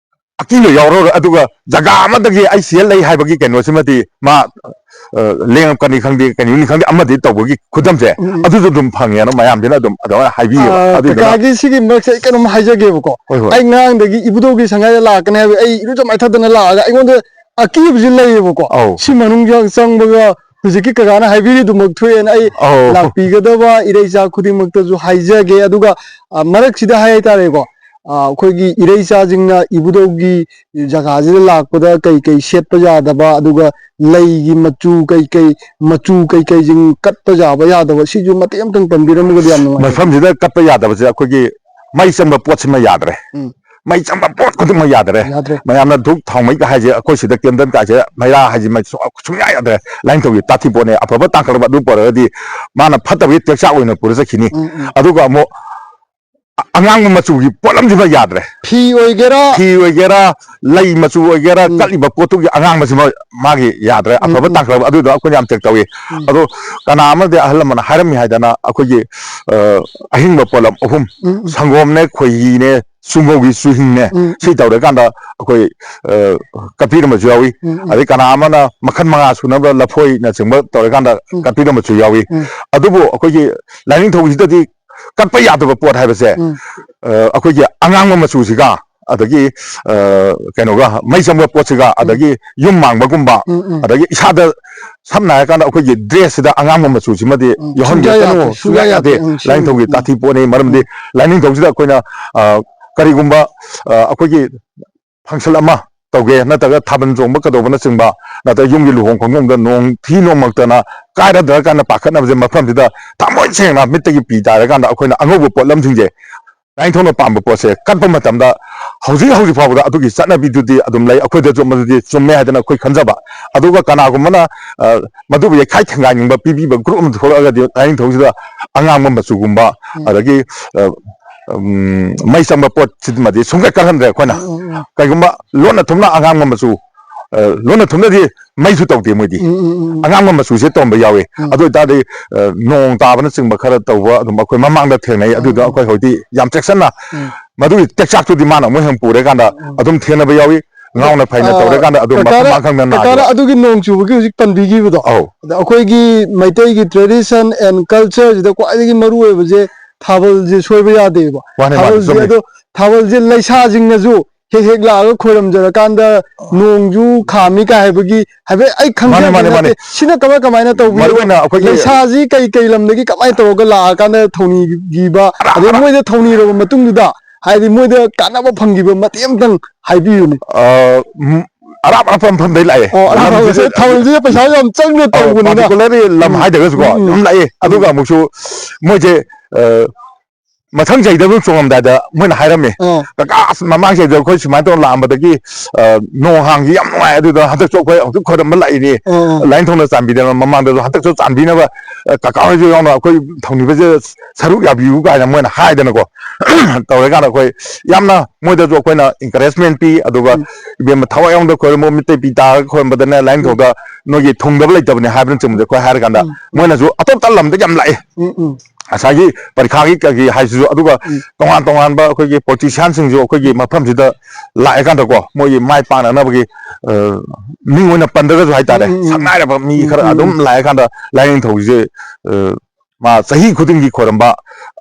ꯑꯀꯤꯕ ꯌꯥꯎꯔꯔꯣꯏ꯫ ꯑꯗꯨꯒ ꯖꯒꯥ ꯑꯃꯗꯒꯤ ꯑꯩ ꯁꯤꯗ ꯂꯩ ꯍꯥꯏꯕꯒꯤ ꯀꯩꯅꯣꯁꯤꯃꯗꯤ ꯃꯥ, ꯑ, ꯂꯦꯡꯉꯛꯀꯅꯤ ꯈꯪꯗꯦ, ꯀꯩꯅꯣꯅꯤ ꯈꯪꯗꯦ, ꯑꯃꯗꯤ ꯇꯧꯕꯒꯤ ꯈꯨꯗꯝꯁꯦ ꯎꯝ, ꯎꯝ꯫ ꯑꯗꯨꯁꯨ ꯑꯗꯨꯝ ꯐꯪꯉꯦꯅ ꯃꯌꯥꯝꯁꯤꯅ ꯑꯗꯨꯝ ꯑꯗꯨꯃꯥꯏꯅ ꯍꯥꯏꯕꯤꯌꯦꯕ꯫ ꯑ, ꯑꯗꯨꯏꯗꯨꯅ ꯀꯀꯥꯒꯤ ꯁꯤꯒꯤ ꯃꯔꯛꯁꯦ ꯑꯩ ꯀꯩꯅꯣꯝ ꯍꯥꯏꯖꯒꯦꯕꯀꯣ꯫ ꯍꯣꯏ, ꯍꯣꯏ꯫ ꯑꯩ ꯉꯔꯥꯡꯗꯒꯤ ꯏꯕꯨꯙꯧꯒꯤ ꯁꯪꯒꯥꯏꯗ ꯂꯥꯛꯀꯅꯤ ꯍꯥꯏꯕ ꯑꯩ ꯏꯔꯨꯖ ꯃꯥꯏꯊꯗꯅ ꯂꯥꯛꯑꯒ ꯑꯩꯉꯣꯟꯗ ꯑꯀꯤꯕꯁꯨ ꯂꯩꯌꯦꯕꯀꯣ꯫ ꯑꯧ꯫ ꯁꯤ ꯃꯅꯨꯡ ꯆꯪꯕꯒ ꯍꯧꯖꯤꯛꯀꯤ ꯀꯀꯥꯅ ꯍꯥꯏꯕꯤꯔꯤꯗꯨꯃꯛ ꯊꯣꯛꯑꯦꯅ ꯑꯩ ꯑꯧ꯫ ꯂꯥꯛꯄꯤꯒꯗꯕ ꯏꯔꯩꯆꯥ ꯈꯨꯗꯤꯡꯃꯛꯇꯁꯨ ꯍꯥꯏꯖꯒꯦ꯫ ꯑꯗꯨꯒ, ꯑ, ꯃꯔꯛꯁꯤꯗ ꯍꯥꯏ ꯍꯥꯏꯇꯥꯔꯦꯀꯣ, ꯑ, ꯑꯩꯈꯣꯏꯒꯤ ꯏꯔꯩꯆꯥꯁꯤꯡꯅ ꯏꯕꯨꯙꯧꯒꯤ ꯖꯒꯥꯁꯤꯗ ꯂꯥꯛꯄꯗ ꯀꯩ ꯀꯩ ꯁꯦꯠꯄ ꯌꯥꯗꯕ, ꯑꯗꯨꯒ ꯂꯩꯒꯤ ꯃꯆꯨ ꯀꯩ ꯀꯩ, ꯃꯆꯨ ꯀꯩ ꯀꯩꯁꯤꯡ ꯀꯠꯄ ꯌꯥꯕ ꯌꯥꯗꯕ, ꯁꯤꯁꯨ ꯃꯇꯦꯛ ꯑꯃꯇꯪ ꯄꯟꯕꯤꯔꯝꯃꯒꯗꯤ ꯌꯥꯝ ꯅꯨꯡꯉꯥꯏꯖꯒꯅꯤ꯫ ꯃꯐꯝꯁꯤꯗ ꯀꯠꯄ ꯌꯥꯗꯕꯁꯦ ꯑꯩꯈꯣꯏꯒꯤ ꯃꯩ ꯆꯪꯕ ꯄꯣꯠꯁꯤꯃ ꯌꯥꯗ꯭ꯔꯦ꯫ ꯎꯝ꯫ ꯃꯩ ꯆꯪꯕ ꯄꯣꯠ ꯈꯨꯗꯤꯡꯃꯛ ꯌꯥꯗ꯭ꯔꯦ꯫ ꯌꯥꯗ꯭ꯔꯦ꯫ ꯃꯌꯥꯝꯅ ꯙꯨꯞ ꯊꯥꯎꯃꯩꯒ ꯍꯥꯏꯁꯦ ꯑꯩꯈꯣꯏ ꯁꯤꯗ ꯀꯦꯟꯗꯜ ꯀꯥꯏꯁꯦ ꯃꯩꯔꯥ ꯍꯥꯏꯁꯦ ꯃꯩ ꯁꯨꯡ-, ꯁꯨꯡꯌꯥ ꯌꯥꯗ꯭ꯔꯦ꯫ ꯂꯥꯏꯅꯤꯡꯊꯧꯒꯤ ꯇꯥꯊꯤ ꯄꯣꯠꯅꯦ꯫ ꯑꯐꯕ ꯇꯥꯡꯈꯠꯂꯕ ꯑꯗꯨ ꯄꯨꯔꯛꯑꯒꯗꯤ ꯃꯥꯅ ꯐꯠꯇꯕꯒꯤ ꯇꯦꯛꯆꯥꯛ ꯑꯣꯏꯅ ꯄꯨꯔ ꯆꯠꯈꯤꯅꯤ꯫ ꯎꯝ, ꯎꯝ꯫ ꯑꯗꯨꯒ ꯑꯃꯨꯛ ꯑ-, ꯑꯉꯥꯡꯕ ꯃꯆꯨꯒꯤ ꯄꯣꯠꯂꯝꯁꯤꯃ ꯌꯥꯗ꯭ꯔꯦ꯫ ꯐꯤ ꯑꯣꯏꯒꯦꯔꯥ? ꯐꯤ ꯑꯣꯏꯒꯦꯔꯥ, ꯂꯩ ꯃꯆꯨ ꯑꯣꯏꯒꯦꯔꯥ, ꯎꯝ꯫ ꯀꯠꯂꯤꯕ ꯄꯣꯠꯇꯨꯒꯤ ꯑꯉꯥꯡꯕꯁꯤꯃ ꯃꯥꯒꯤ ꯌꯥꯗ꯭ꯔꯦ꯫ ꯎꯝ, ꯑꯐꯕ ꯎꯝ꯫ ꯇꯥꯡꯈꯠꯂꯕ ꯑꯗꯨꯗꯣ ꯑꯩꯈꯣꯏꯅ ꯌꯥꯝ ꯆꯦꯛ ꯇꯧꯏ꯫ ꯎꯝ꯫ ꯑꯗꯣ ꯀꯅꯥ ꯑꯃꯗꯤ ꯑꯍꯜ ꯂꯃꯟꯅ ꯍꯥꯏꯔꯝꯃꯤ ꯍꯥꯏꯗꯅ ꯑꯩꯈꯣꯏꯒꯤ, ꯑ, ꯑꯍꯤꯡꯕ ꯄꯣꯠꯂꯝ ꯑꯍꯨꯝ, ꯎꯝ, ꯎꯝ꯫ ꯁꯪꯒꯣꯝꯅꯦ, ꯈꯣꯏꯍꯤꯅꯦ, ꯆꯨꯝꯃꯧꯒꯤ ꯆꯨꯍꯤꯡꯅꯦ, ꯎꯝ, ꯁꯤ ꯎꯝ꯫ ꯇꯧꯔꯀꯥꯟꯗ ꯑꯩꯈꯣꯏ, ꯑ, ꯀꯠꯄꯤꯔꯝꯕꯁꯨ ꯌꯥꯎꯏ꯫ ꯎꯝ, ꯎꯝ꯫ ꯑꯗꯩ ꯀꯅꯥ ꯑꯃꯅ ꯃꯈꯜ ꯃꯉꯥ ꯁꯨꯅꯕ ꯂꯐꯣꯏꯅꯆꯤꯡꯕ ꯇꯧꯔꯀꯥꯟꯗ ꯎꯝ꯫ ꯀꯠꯄꯤꯔꯝꯕꯁꯨ ꯌꯥꯎꯏ꯫ ꯎꯝ꯫ ꯑꯗꯨꯕꯨ ꯑꯩꯈꯣꯏꯒꯤ ꯂꯥꯏꯅꯤꯡꯊꯧꯒꯤꯁꯤꯗꯗꯤ ꯀꯠꯄ ꯌꯥꯗꯕ ꯄꯣꯠ ꯍꯥꯏꯕꯁꯦ, ꯎꯝ꯫ ꯑ, ꯑꯩꯈꯣꯏꯒꯤ ꯑꯉꯥꯡꯕ ꯃꯆꯨꯁꯤꯒ, ꯑꯗꯒꯤ, ꯑ, ꯀꯩꯅꯣꯒ, ꯃꯩ ꯆꯪꯕ ꯄꯣꯠꯁꯤꯒ, ꯎꯝ꯫ ꯑꯗꯒꯤ ꯌꯨꯝ ꯃꯥꯡꯕꯒꯨꯝꯕ, ꯎꯝ, ꯎꯝ꯫ ꯑꯗꯒꯤ ꯏꯁꯥꯗ, ꯁꯝꯅ ꯍꯥꯏꯔꯀꯥꯟꯗ ꯑꯩꯈꯣꯏꯒꯤ ꯗ꯭ꯔꯦꯁꯁꯤꯗ ꯑꯉꯥꯡꯕ ꯃꯆꯨꯁꯤꯃꯗꯤ ꯎꯝ, ꯌꯥꯎꯍꯟꯒꯗꯅꯨ, ꯁꯨꯡꯌꯥ ꯌꯥꯗꯦ, ꯁꯨꯡꯌꯥ ꯁꯨꯡꯌꯥ ꯌꯥꯗꯦ꯫ ꯌꯥꯗꯦ꯫ ꯎꯝ, ꯁꯤ-, ꯂꯥꯏꯅꯤꯡꯊꯧꯒꯤ ꯎꯝ꯫ ꯇꯥꯊꯤ ꯄꯣꯠꯅꯤ꯫ ꯃꯔꯝꯗꯤ ꯎꯝ꯫ ꯂꯥꯏꯅꯤꯡꯊꯧꯁꯤꯗ ꯑꯩꯈꯣꯏꯅ, ꯑ, ꯀꯔꯤꯒꯨꯝꯕ, ꯑ, ꯑꯩꯈꯣꯏꯒꯤ function ꯑꯃ ꯇꯧꯒꯦ, ꯅꯠꯇ꯭ꯔꯒ ꯊꯥꯕꯜ ꯆꯣꯡꯕ ꯀꯩꯗꯧꯕꯅꯆꯤꯡꯕ, ꯅꯠꯇ꯭ꯔꯒ ꯌꯨꯝꯒꯤ ꯂꯨꯍꯣꯡ ꯈꯣꯡꯗꯣꯡꯕꯗ ꯅꯣꯡ ꯊꯤ ꯅꯣꯡꯃꯛꯇꯅ ꯀꯥꯏꯔꯗ꯭ꯔꯥ ꯀꯥꯏꯅ ꯄꯥꯈꯠꯅꯕꯁꯦ, ꯃꯐꯝꯁꯤꯗ ꯊꯃꯣꯏ ꯁꯦꯡꯅ ꯃꯤꯠꯇꯒꯤ ꯄꯤ ꯇꯥꯔꯀꯥꯟꯗ ꯑꯩꯈꯣꯏꯅ ꯑꯉꯧꯕ ꯄꯣꯠꯂꯝꯁꯤꯡꯁꯦ ꯂꯥꯏꯅꯤꯡꯊꯧꯅ ꯄꯥꯝꯕ ꯄꯣꯠꯁꯦ ꯀꯠꯄ ꯃꯇꯝꯗ ꯍꯧꯖꯤꯛ ꯍꯧꯖꯤꯛ ꯐꯥꯎꯕꯗ ꯑꯗꯨꯒꯤ ꯆꯠꯅꯕꯤꯗꯨꯗꯤ ꯑꯗꯨꯝ ꯂꯩ꯫ ꯑꯩꯈꯣꯏꯗꯁꯨ ꯃꯗꯨꯗꯤ ꯆꯨꯝꯃꯦ ꯍꯥꯏꯗꯅ ꯑꯩꯈꯣꯏ ꯈꯟꯖꯕ꯫ ꯑꯗꯨꯒ ꯀꯅꯥꯒꯨꯝꯕꯅ, ꯑ, ꯃꯗꯨꯕꯨ ꯌꯩꯈꯥꯏ ꯊꯤꯡꯒꯥꯏꯅꯤꯡꯕ ꯄꯤꯕꯤꯕ ꯒ꯭ꯔꯨꯞ ꯑꯃ ꯊꯣꯛꯂꯛꯑꯒꯗꯤ ꯂꯥꯏꯅꯤꯡꯊꯧꯁꯤꯗ ꯑꯉꯥꯡꯕ ꯃꯆꯨꯒꯨꯝꯕ, ꯎꯝ꯫ ꯑꯗꯒꯤ, ꯑ, ꯎꯝ, ꯃꯩ ꯆꯪꯕ ꯄꯣꯠꯁꯤꯃꯗꯤ ꯁꯨꯡꯀꯠ ꯀꯠꯍꯟꯗ꯭ꯔꯦ ꯑꯩꯈꯣꯏꯅ꯫ ꯎꯝ, ꯎꯝ, ꯎꯝ꯫ ꯀꯩꯒꯨꯝꯕ ꯂꯣꯟꯅ ꯊꯨꯝꯅ ꯑꯉꯥꯡꯕ ꯃꯆꯨ, ꯑ, ꯂꯣꯟꯅ ꯊꯨꯝꯅꯗꯤ ꯃꯩꯁꯨ ꯇꯧꯗꯦ ꯃꯣꯏꯗꯤ꯫ ꯎꯝ, ꯎꯝ, ꯎꯝ, ꯎꯝ꯫ ꯑꯉꯥꯡꯕ ꯃꯆꯨꯁꯦ ꯇꯧꯔꯝꯕ ꯌꯥꯎꯏ꯫ ꯎꯝ꯫ ꯑꯗꯨ ꯑꯣꯏꯇꯥꯔꯗꯤ, ꯑ, ꯅꯣꯡ ꯇꯥꯕꯅꯆꯤꯡꯕ ꯈꯔ ꯇꯧꯕ ꯑꯗꯨꯝ ꯑꯩꯈꯣꯏ ꯃꯃꯥꯡꯗ ꯊꯦꯡꯅꯩ꯫ ꯑꯗꯨꯗ ꯎꯝ꯫ ꯑꯩꯈꯣꯏ ꯍꯧꯖꯤꯛꯇꯤ ꯌꯥꯝ ꯆꯦꯛꯁꯤꯟꯅ ꯎꯝ꯫ ꯃꯗꯨꯒꯤ ꯇꯦꯛꯆꯥꯛꯇꯨꯗꯤ ꯃꯥꯅ ꯑꯃꯨꯛ ꯍꯦꯟꯅ ꯄꯨꯔꯦ ꯀꯥꯟꯗ ꯎꯝ꯫ ꯑꯗꯨꯝ ꯊꯦꯡꯅꯕ ꯌꯥꯎꯏ꯫ ꯉꯥꯎꯅ ꯐꯩꯅ ꯑ, ꯇꯧꯔꯦ ꯀꯥꯟꯗ ꯑꯗꯨꯝ ꯃꯐꯝ ꯀꯀꯥꯅ, ꯃꯔꯥꯡ ꯈꯪꯗꯅ ꯀꯀꯥꯅ ꯅꯥꯈꯤꯕ꯫ ꯑꯗꯨꯒꯤ ꯅꯣꯡ ꯆꯨꯕꯒꯤ ꯍꯧꯖꯤꯛ ꯄꯟꯕꯤꯈꯤꯕꯗꯣ, ꯑꯧ꯫ ꯑꯗ ꯑꯩꯈꯣꯏꯒꯤ ꯃꯩꯇꯩꯒꯤ tradition and culture ꯁꯤꯗ ꯈ꯭ꯋꯥꯏꯗꯒꯤ ꯃꯔꯨ ꯑꯣꯏꯕꯁꯦ ꯊꯥꯕꯜꯁꯦ ꯁꯣꯏꯕ ꯌꯥꯗꯦꯕ꯫ ꯃꯥꯅꯦ, ꯃꯥꯅꯦ, ꯊꯥꯕꯜꯁꯦ, ꯆꯨꯝꯃꯤ꯫ ꯑꯗꯣ ꯊꯥꯕꯜꯁꯦ ꯂꯩꯁꯥꯁꯤꯡꯅꯁꯨ ꯍꯦꯛ ꯍꯦꯛ ꯂꯥꯛꯑꯒ ꯈꯣꯏꯔꯝꯖꯔꯀꯥꯟꯗ ꯅꯣꯡꯁꯨ ꯈꯥꯝꯃꯤ ꯀꯥꯏ ꯍꯥꯏꯕꯒꯤ ꯍꯥꯏꯐꯦꯠ ꯑꯩ ꯈꯪꯖꯕꯗꯤ ꯃꯥꯅꯦ, ꯃꯥꯅꯦ, ꯅꯠꯇꯦ꯫ ꯃꯥꯅꯦ꯫ ꯁꯤꯅ ꯀꯃꯥꯏ, ꯀꯃꯥꯏꯅ ꯇꯧꯕꯤꯅꯣ? ꯃꯔꯨꯑꯣꯏꯅ ꯑꯩꯈꯣꯏꯒꯤ ꯂꯩꯁꯥꯁꯤ ꯀꯩ, ꯀꯩ ꯂꯝꯗꯒꯤ ꯀꯃꯥꯏꯅ ꯇꯧꯔꯒ ꯂꯥꯛꯑꯀꯥꯟꯗ ꯊꯧꯅꯤꯈꯤꯕ, ꯑꯔꯥꯞ ꯑꯗꯩ ꯑꯔꯥꯞ ꯃꯣꯏꯗ ꯊꯧꯅꯤꯔꯕ ꯃꯇꯨꯡꯗꯨꯗ, ꯍꯥꯏꯗꯤ ꯃꯣꯏꯗ ꯀꯥꯟꯅꯕ ꯐꯪꯈꯤꯕ ꯃꯇꯦꯛ ꯑꯝꯇꯪ ꯍꯥꯏꯕꯤꯌꯨꯅꯦ꯫ ꯑ, ꯎꯝ, ꯑꯔꯥꯞ ꯑꯔꯥꯞꯄ ꯃꯐꯝꯗꯩ ꯂꯥꯛꯑꯦ꯫ ꯑꯣ, ꯑꯔꯥꯞ ꯂꯝꯁꯤꯗꯤ ꯑꯔꯥꯞꯄ, ꯊꯧꯕꯜꯁꯤꯗ ꯄꯩꯁꯥ ꯌꯥꯝ ꯆꯪꯅ ꯑꯧ, ꯇꯧꯕꯅꯤꯅ꯫ Particularly ꯂꯝ ꯎꯝ, ꯍꯥꯏꯗ꯭ꯔꯒꯁꯨꯀꯣ, ꯎꯝ, ꯎꯝ꯫ ꯑꯗꯨꯝ ꯂꯥꯛꯑꯦ꯫ ꯎꯝ꯫ ꯑꯗꯨꯒ ꯑꯃꯨꯛꯁꯨ ꯃꯣꯏꯁꯦ, ꯑ, ꯃꯊꯪ ꯆꯍꯤꯗ ꯑꯗꯨꯝ ꯆꯣꯡꯉꯝꯗꯥꯏꯗ ꯃꯣꯏꯅ ꯍꯥꯏꯔꯝꯃꯦ, ꯑꯥ꯫ "ꯀꯀꯥ, ꯑꯁ, ꯃꯃꯥꯡ ꯆꯍꯤꯗ ꯑꯩꯈꯣꯏ ꯁꯨꯃꯥꯏꯅ ꯇꯧꯔ ꯂꯥꯛꯑꯝꯕꯗꯒꯤ, ꯑ, ꯅꯣꯡ ꯍꯥꯡꯈꯤ, ꯌꯥꯝ ꯅꯨꯡꯉꯥꯏ꯫ ꯑꯗꯨꯗ ꯍꯟꯗꯛꯁꯨ ꯑꯩꯈꯣꯏ ꯍꯧꯖꯤꯛ ꯈꯣꯏꯔꯝꯕ ꯂꯥꯛꯏꯅꯤ꯫ ꯑꯥ, ꯑꯥ꯫ ꯂꯥꯏꯅꯤꯡꯊꯧꯅ ꯆꯥꯟꯕꯤꯗꯅ ꯃꯃꯥꯡꯗꯁꯨ ꯍꯟꯗꯛꯁꯨ ꯆꯥꯟꯕꯤꯅꯕ, ꯑ, ꯀꯀꯥ ꯍꯣꯏꯁꯨ ꯌꯥꯎꯅ ꯑꯩꯈꯣꯏ ꯊꯧꯅꯤꯕꯁꯦ ꯁꯔꯨꯛ ꯌꯥꯕꯤꯌꯨ" ꯀꯥꯏꯅ ꯃꯣꯏꯅ ꯍꯥꯏꯗꯅꯀꯣ ꯇꯧꯔꯀꯥꯟꯗ ꯑꯩꯈꯣꯏ ꯌꯥꯝꯅ ꯃꯣꯏꯗꯁꯨ ꯑꯩꯈꯣꯏꯅ encouragement ꯄꯤ꯫ ꯑꯗꯨꯒ ꯎꯝ꯫ ꯏꯕꯦꯝꯃ ꯊꯋꯥꯏ ꯌꯥꯎꯅ ꯈꯣꯏꯔꯝꯃꯣ, ꯃꯤꯠꯇꯩ ꯄꯤ ꯇꯥꯔꯒ ꯈꯣꯏꯔꯝꯕꯗꯅꯦ, ꯎꯝ꯫ ꯂꯥꯏꯅꯤꯡꯊꯧꯗ ꯅꯣꯏꯒꯤ ꯊꯨꯡꯗꯕ ꯂꯩꯇꯕꯅꯦ ꯍꯥꯏꯕꯅꯆꯤꯡꯕꯁꯦ ꯑꯩꯈꯣꯏ ꯍꯥꯏꯔꯀꯥꯟꯗ ꯎꯝ, ꯎꯝ꯫ ꯃꯣꯏꯅꯁꯨ ꯑꯇꯣꯞꯄ ꯂꯝꯗꯒꯤ ꯌꯥꯝ ꯂꯥꯛꯑꯦ꯫ ꯎꯝ, ꯎꯝ꯫ ꯉꯁꯥꯏꯒꯤ ꯄꯔꯤꯈꯥꯒꯤ ꯀꯩꯒꯤ ꯍꯥꯏꯁꯤꯁꯨ, ꯑꯗꯨꯒ ꯎꯝ꯫ ꯇꯣꯉꯥꯟ ꯇꯣꯉꯥꯟꯕ ꯑꯩꯈꯣꯏꯒꯤ politician ꯁꯤꯡꯁꯨ ꯑꯩꯈꯣꯏꯒꯤ ꯎꯝ꯫ ꯃꯐꯝꯁꯤꯗ ꯂꯥꯛꯑꯀꯥꯟꯗꯀꯣ, ꯃꯣꯏꯒꯤ ꯃꯥꯏ ꯄꯥꯛꯅꯅꯕꯒꯤ, ꯑ, ꯃꯤꯡ ꯑꯣꯏꯅ ꯄꯟꯗ꯭ꯔꯒꯁꯨ ꯍꯥꯏꯇꯥꯔꯦ, ꯎꯝ, ꯎꯝ, ꯎꯝ꯫ ꯁꯛ ꯅꯥꯏꯔꯕ ꯃꯤ ꯎꯝ, ꯈꯔ ꯎꯝ, ꯑꯗꯨꯝ ꯎꯝ꯫ ꯂꯥꯛꯑꯀꯥꯟꯗ ꯂꯥꯏꯅꯤꯡꯊꯧꯒꯤꯁꯦ, ꯑ, ꯃꯥ ꯆꯍꯤ ꯈꯨꯗꯤꯡꯒꯤ ꯈꯣꯏꯔꯝꯕ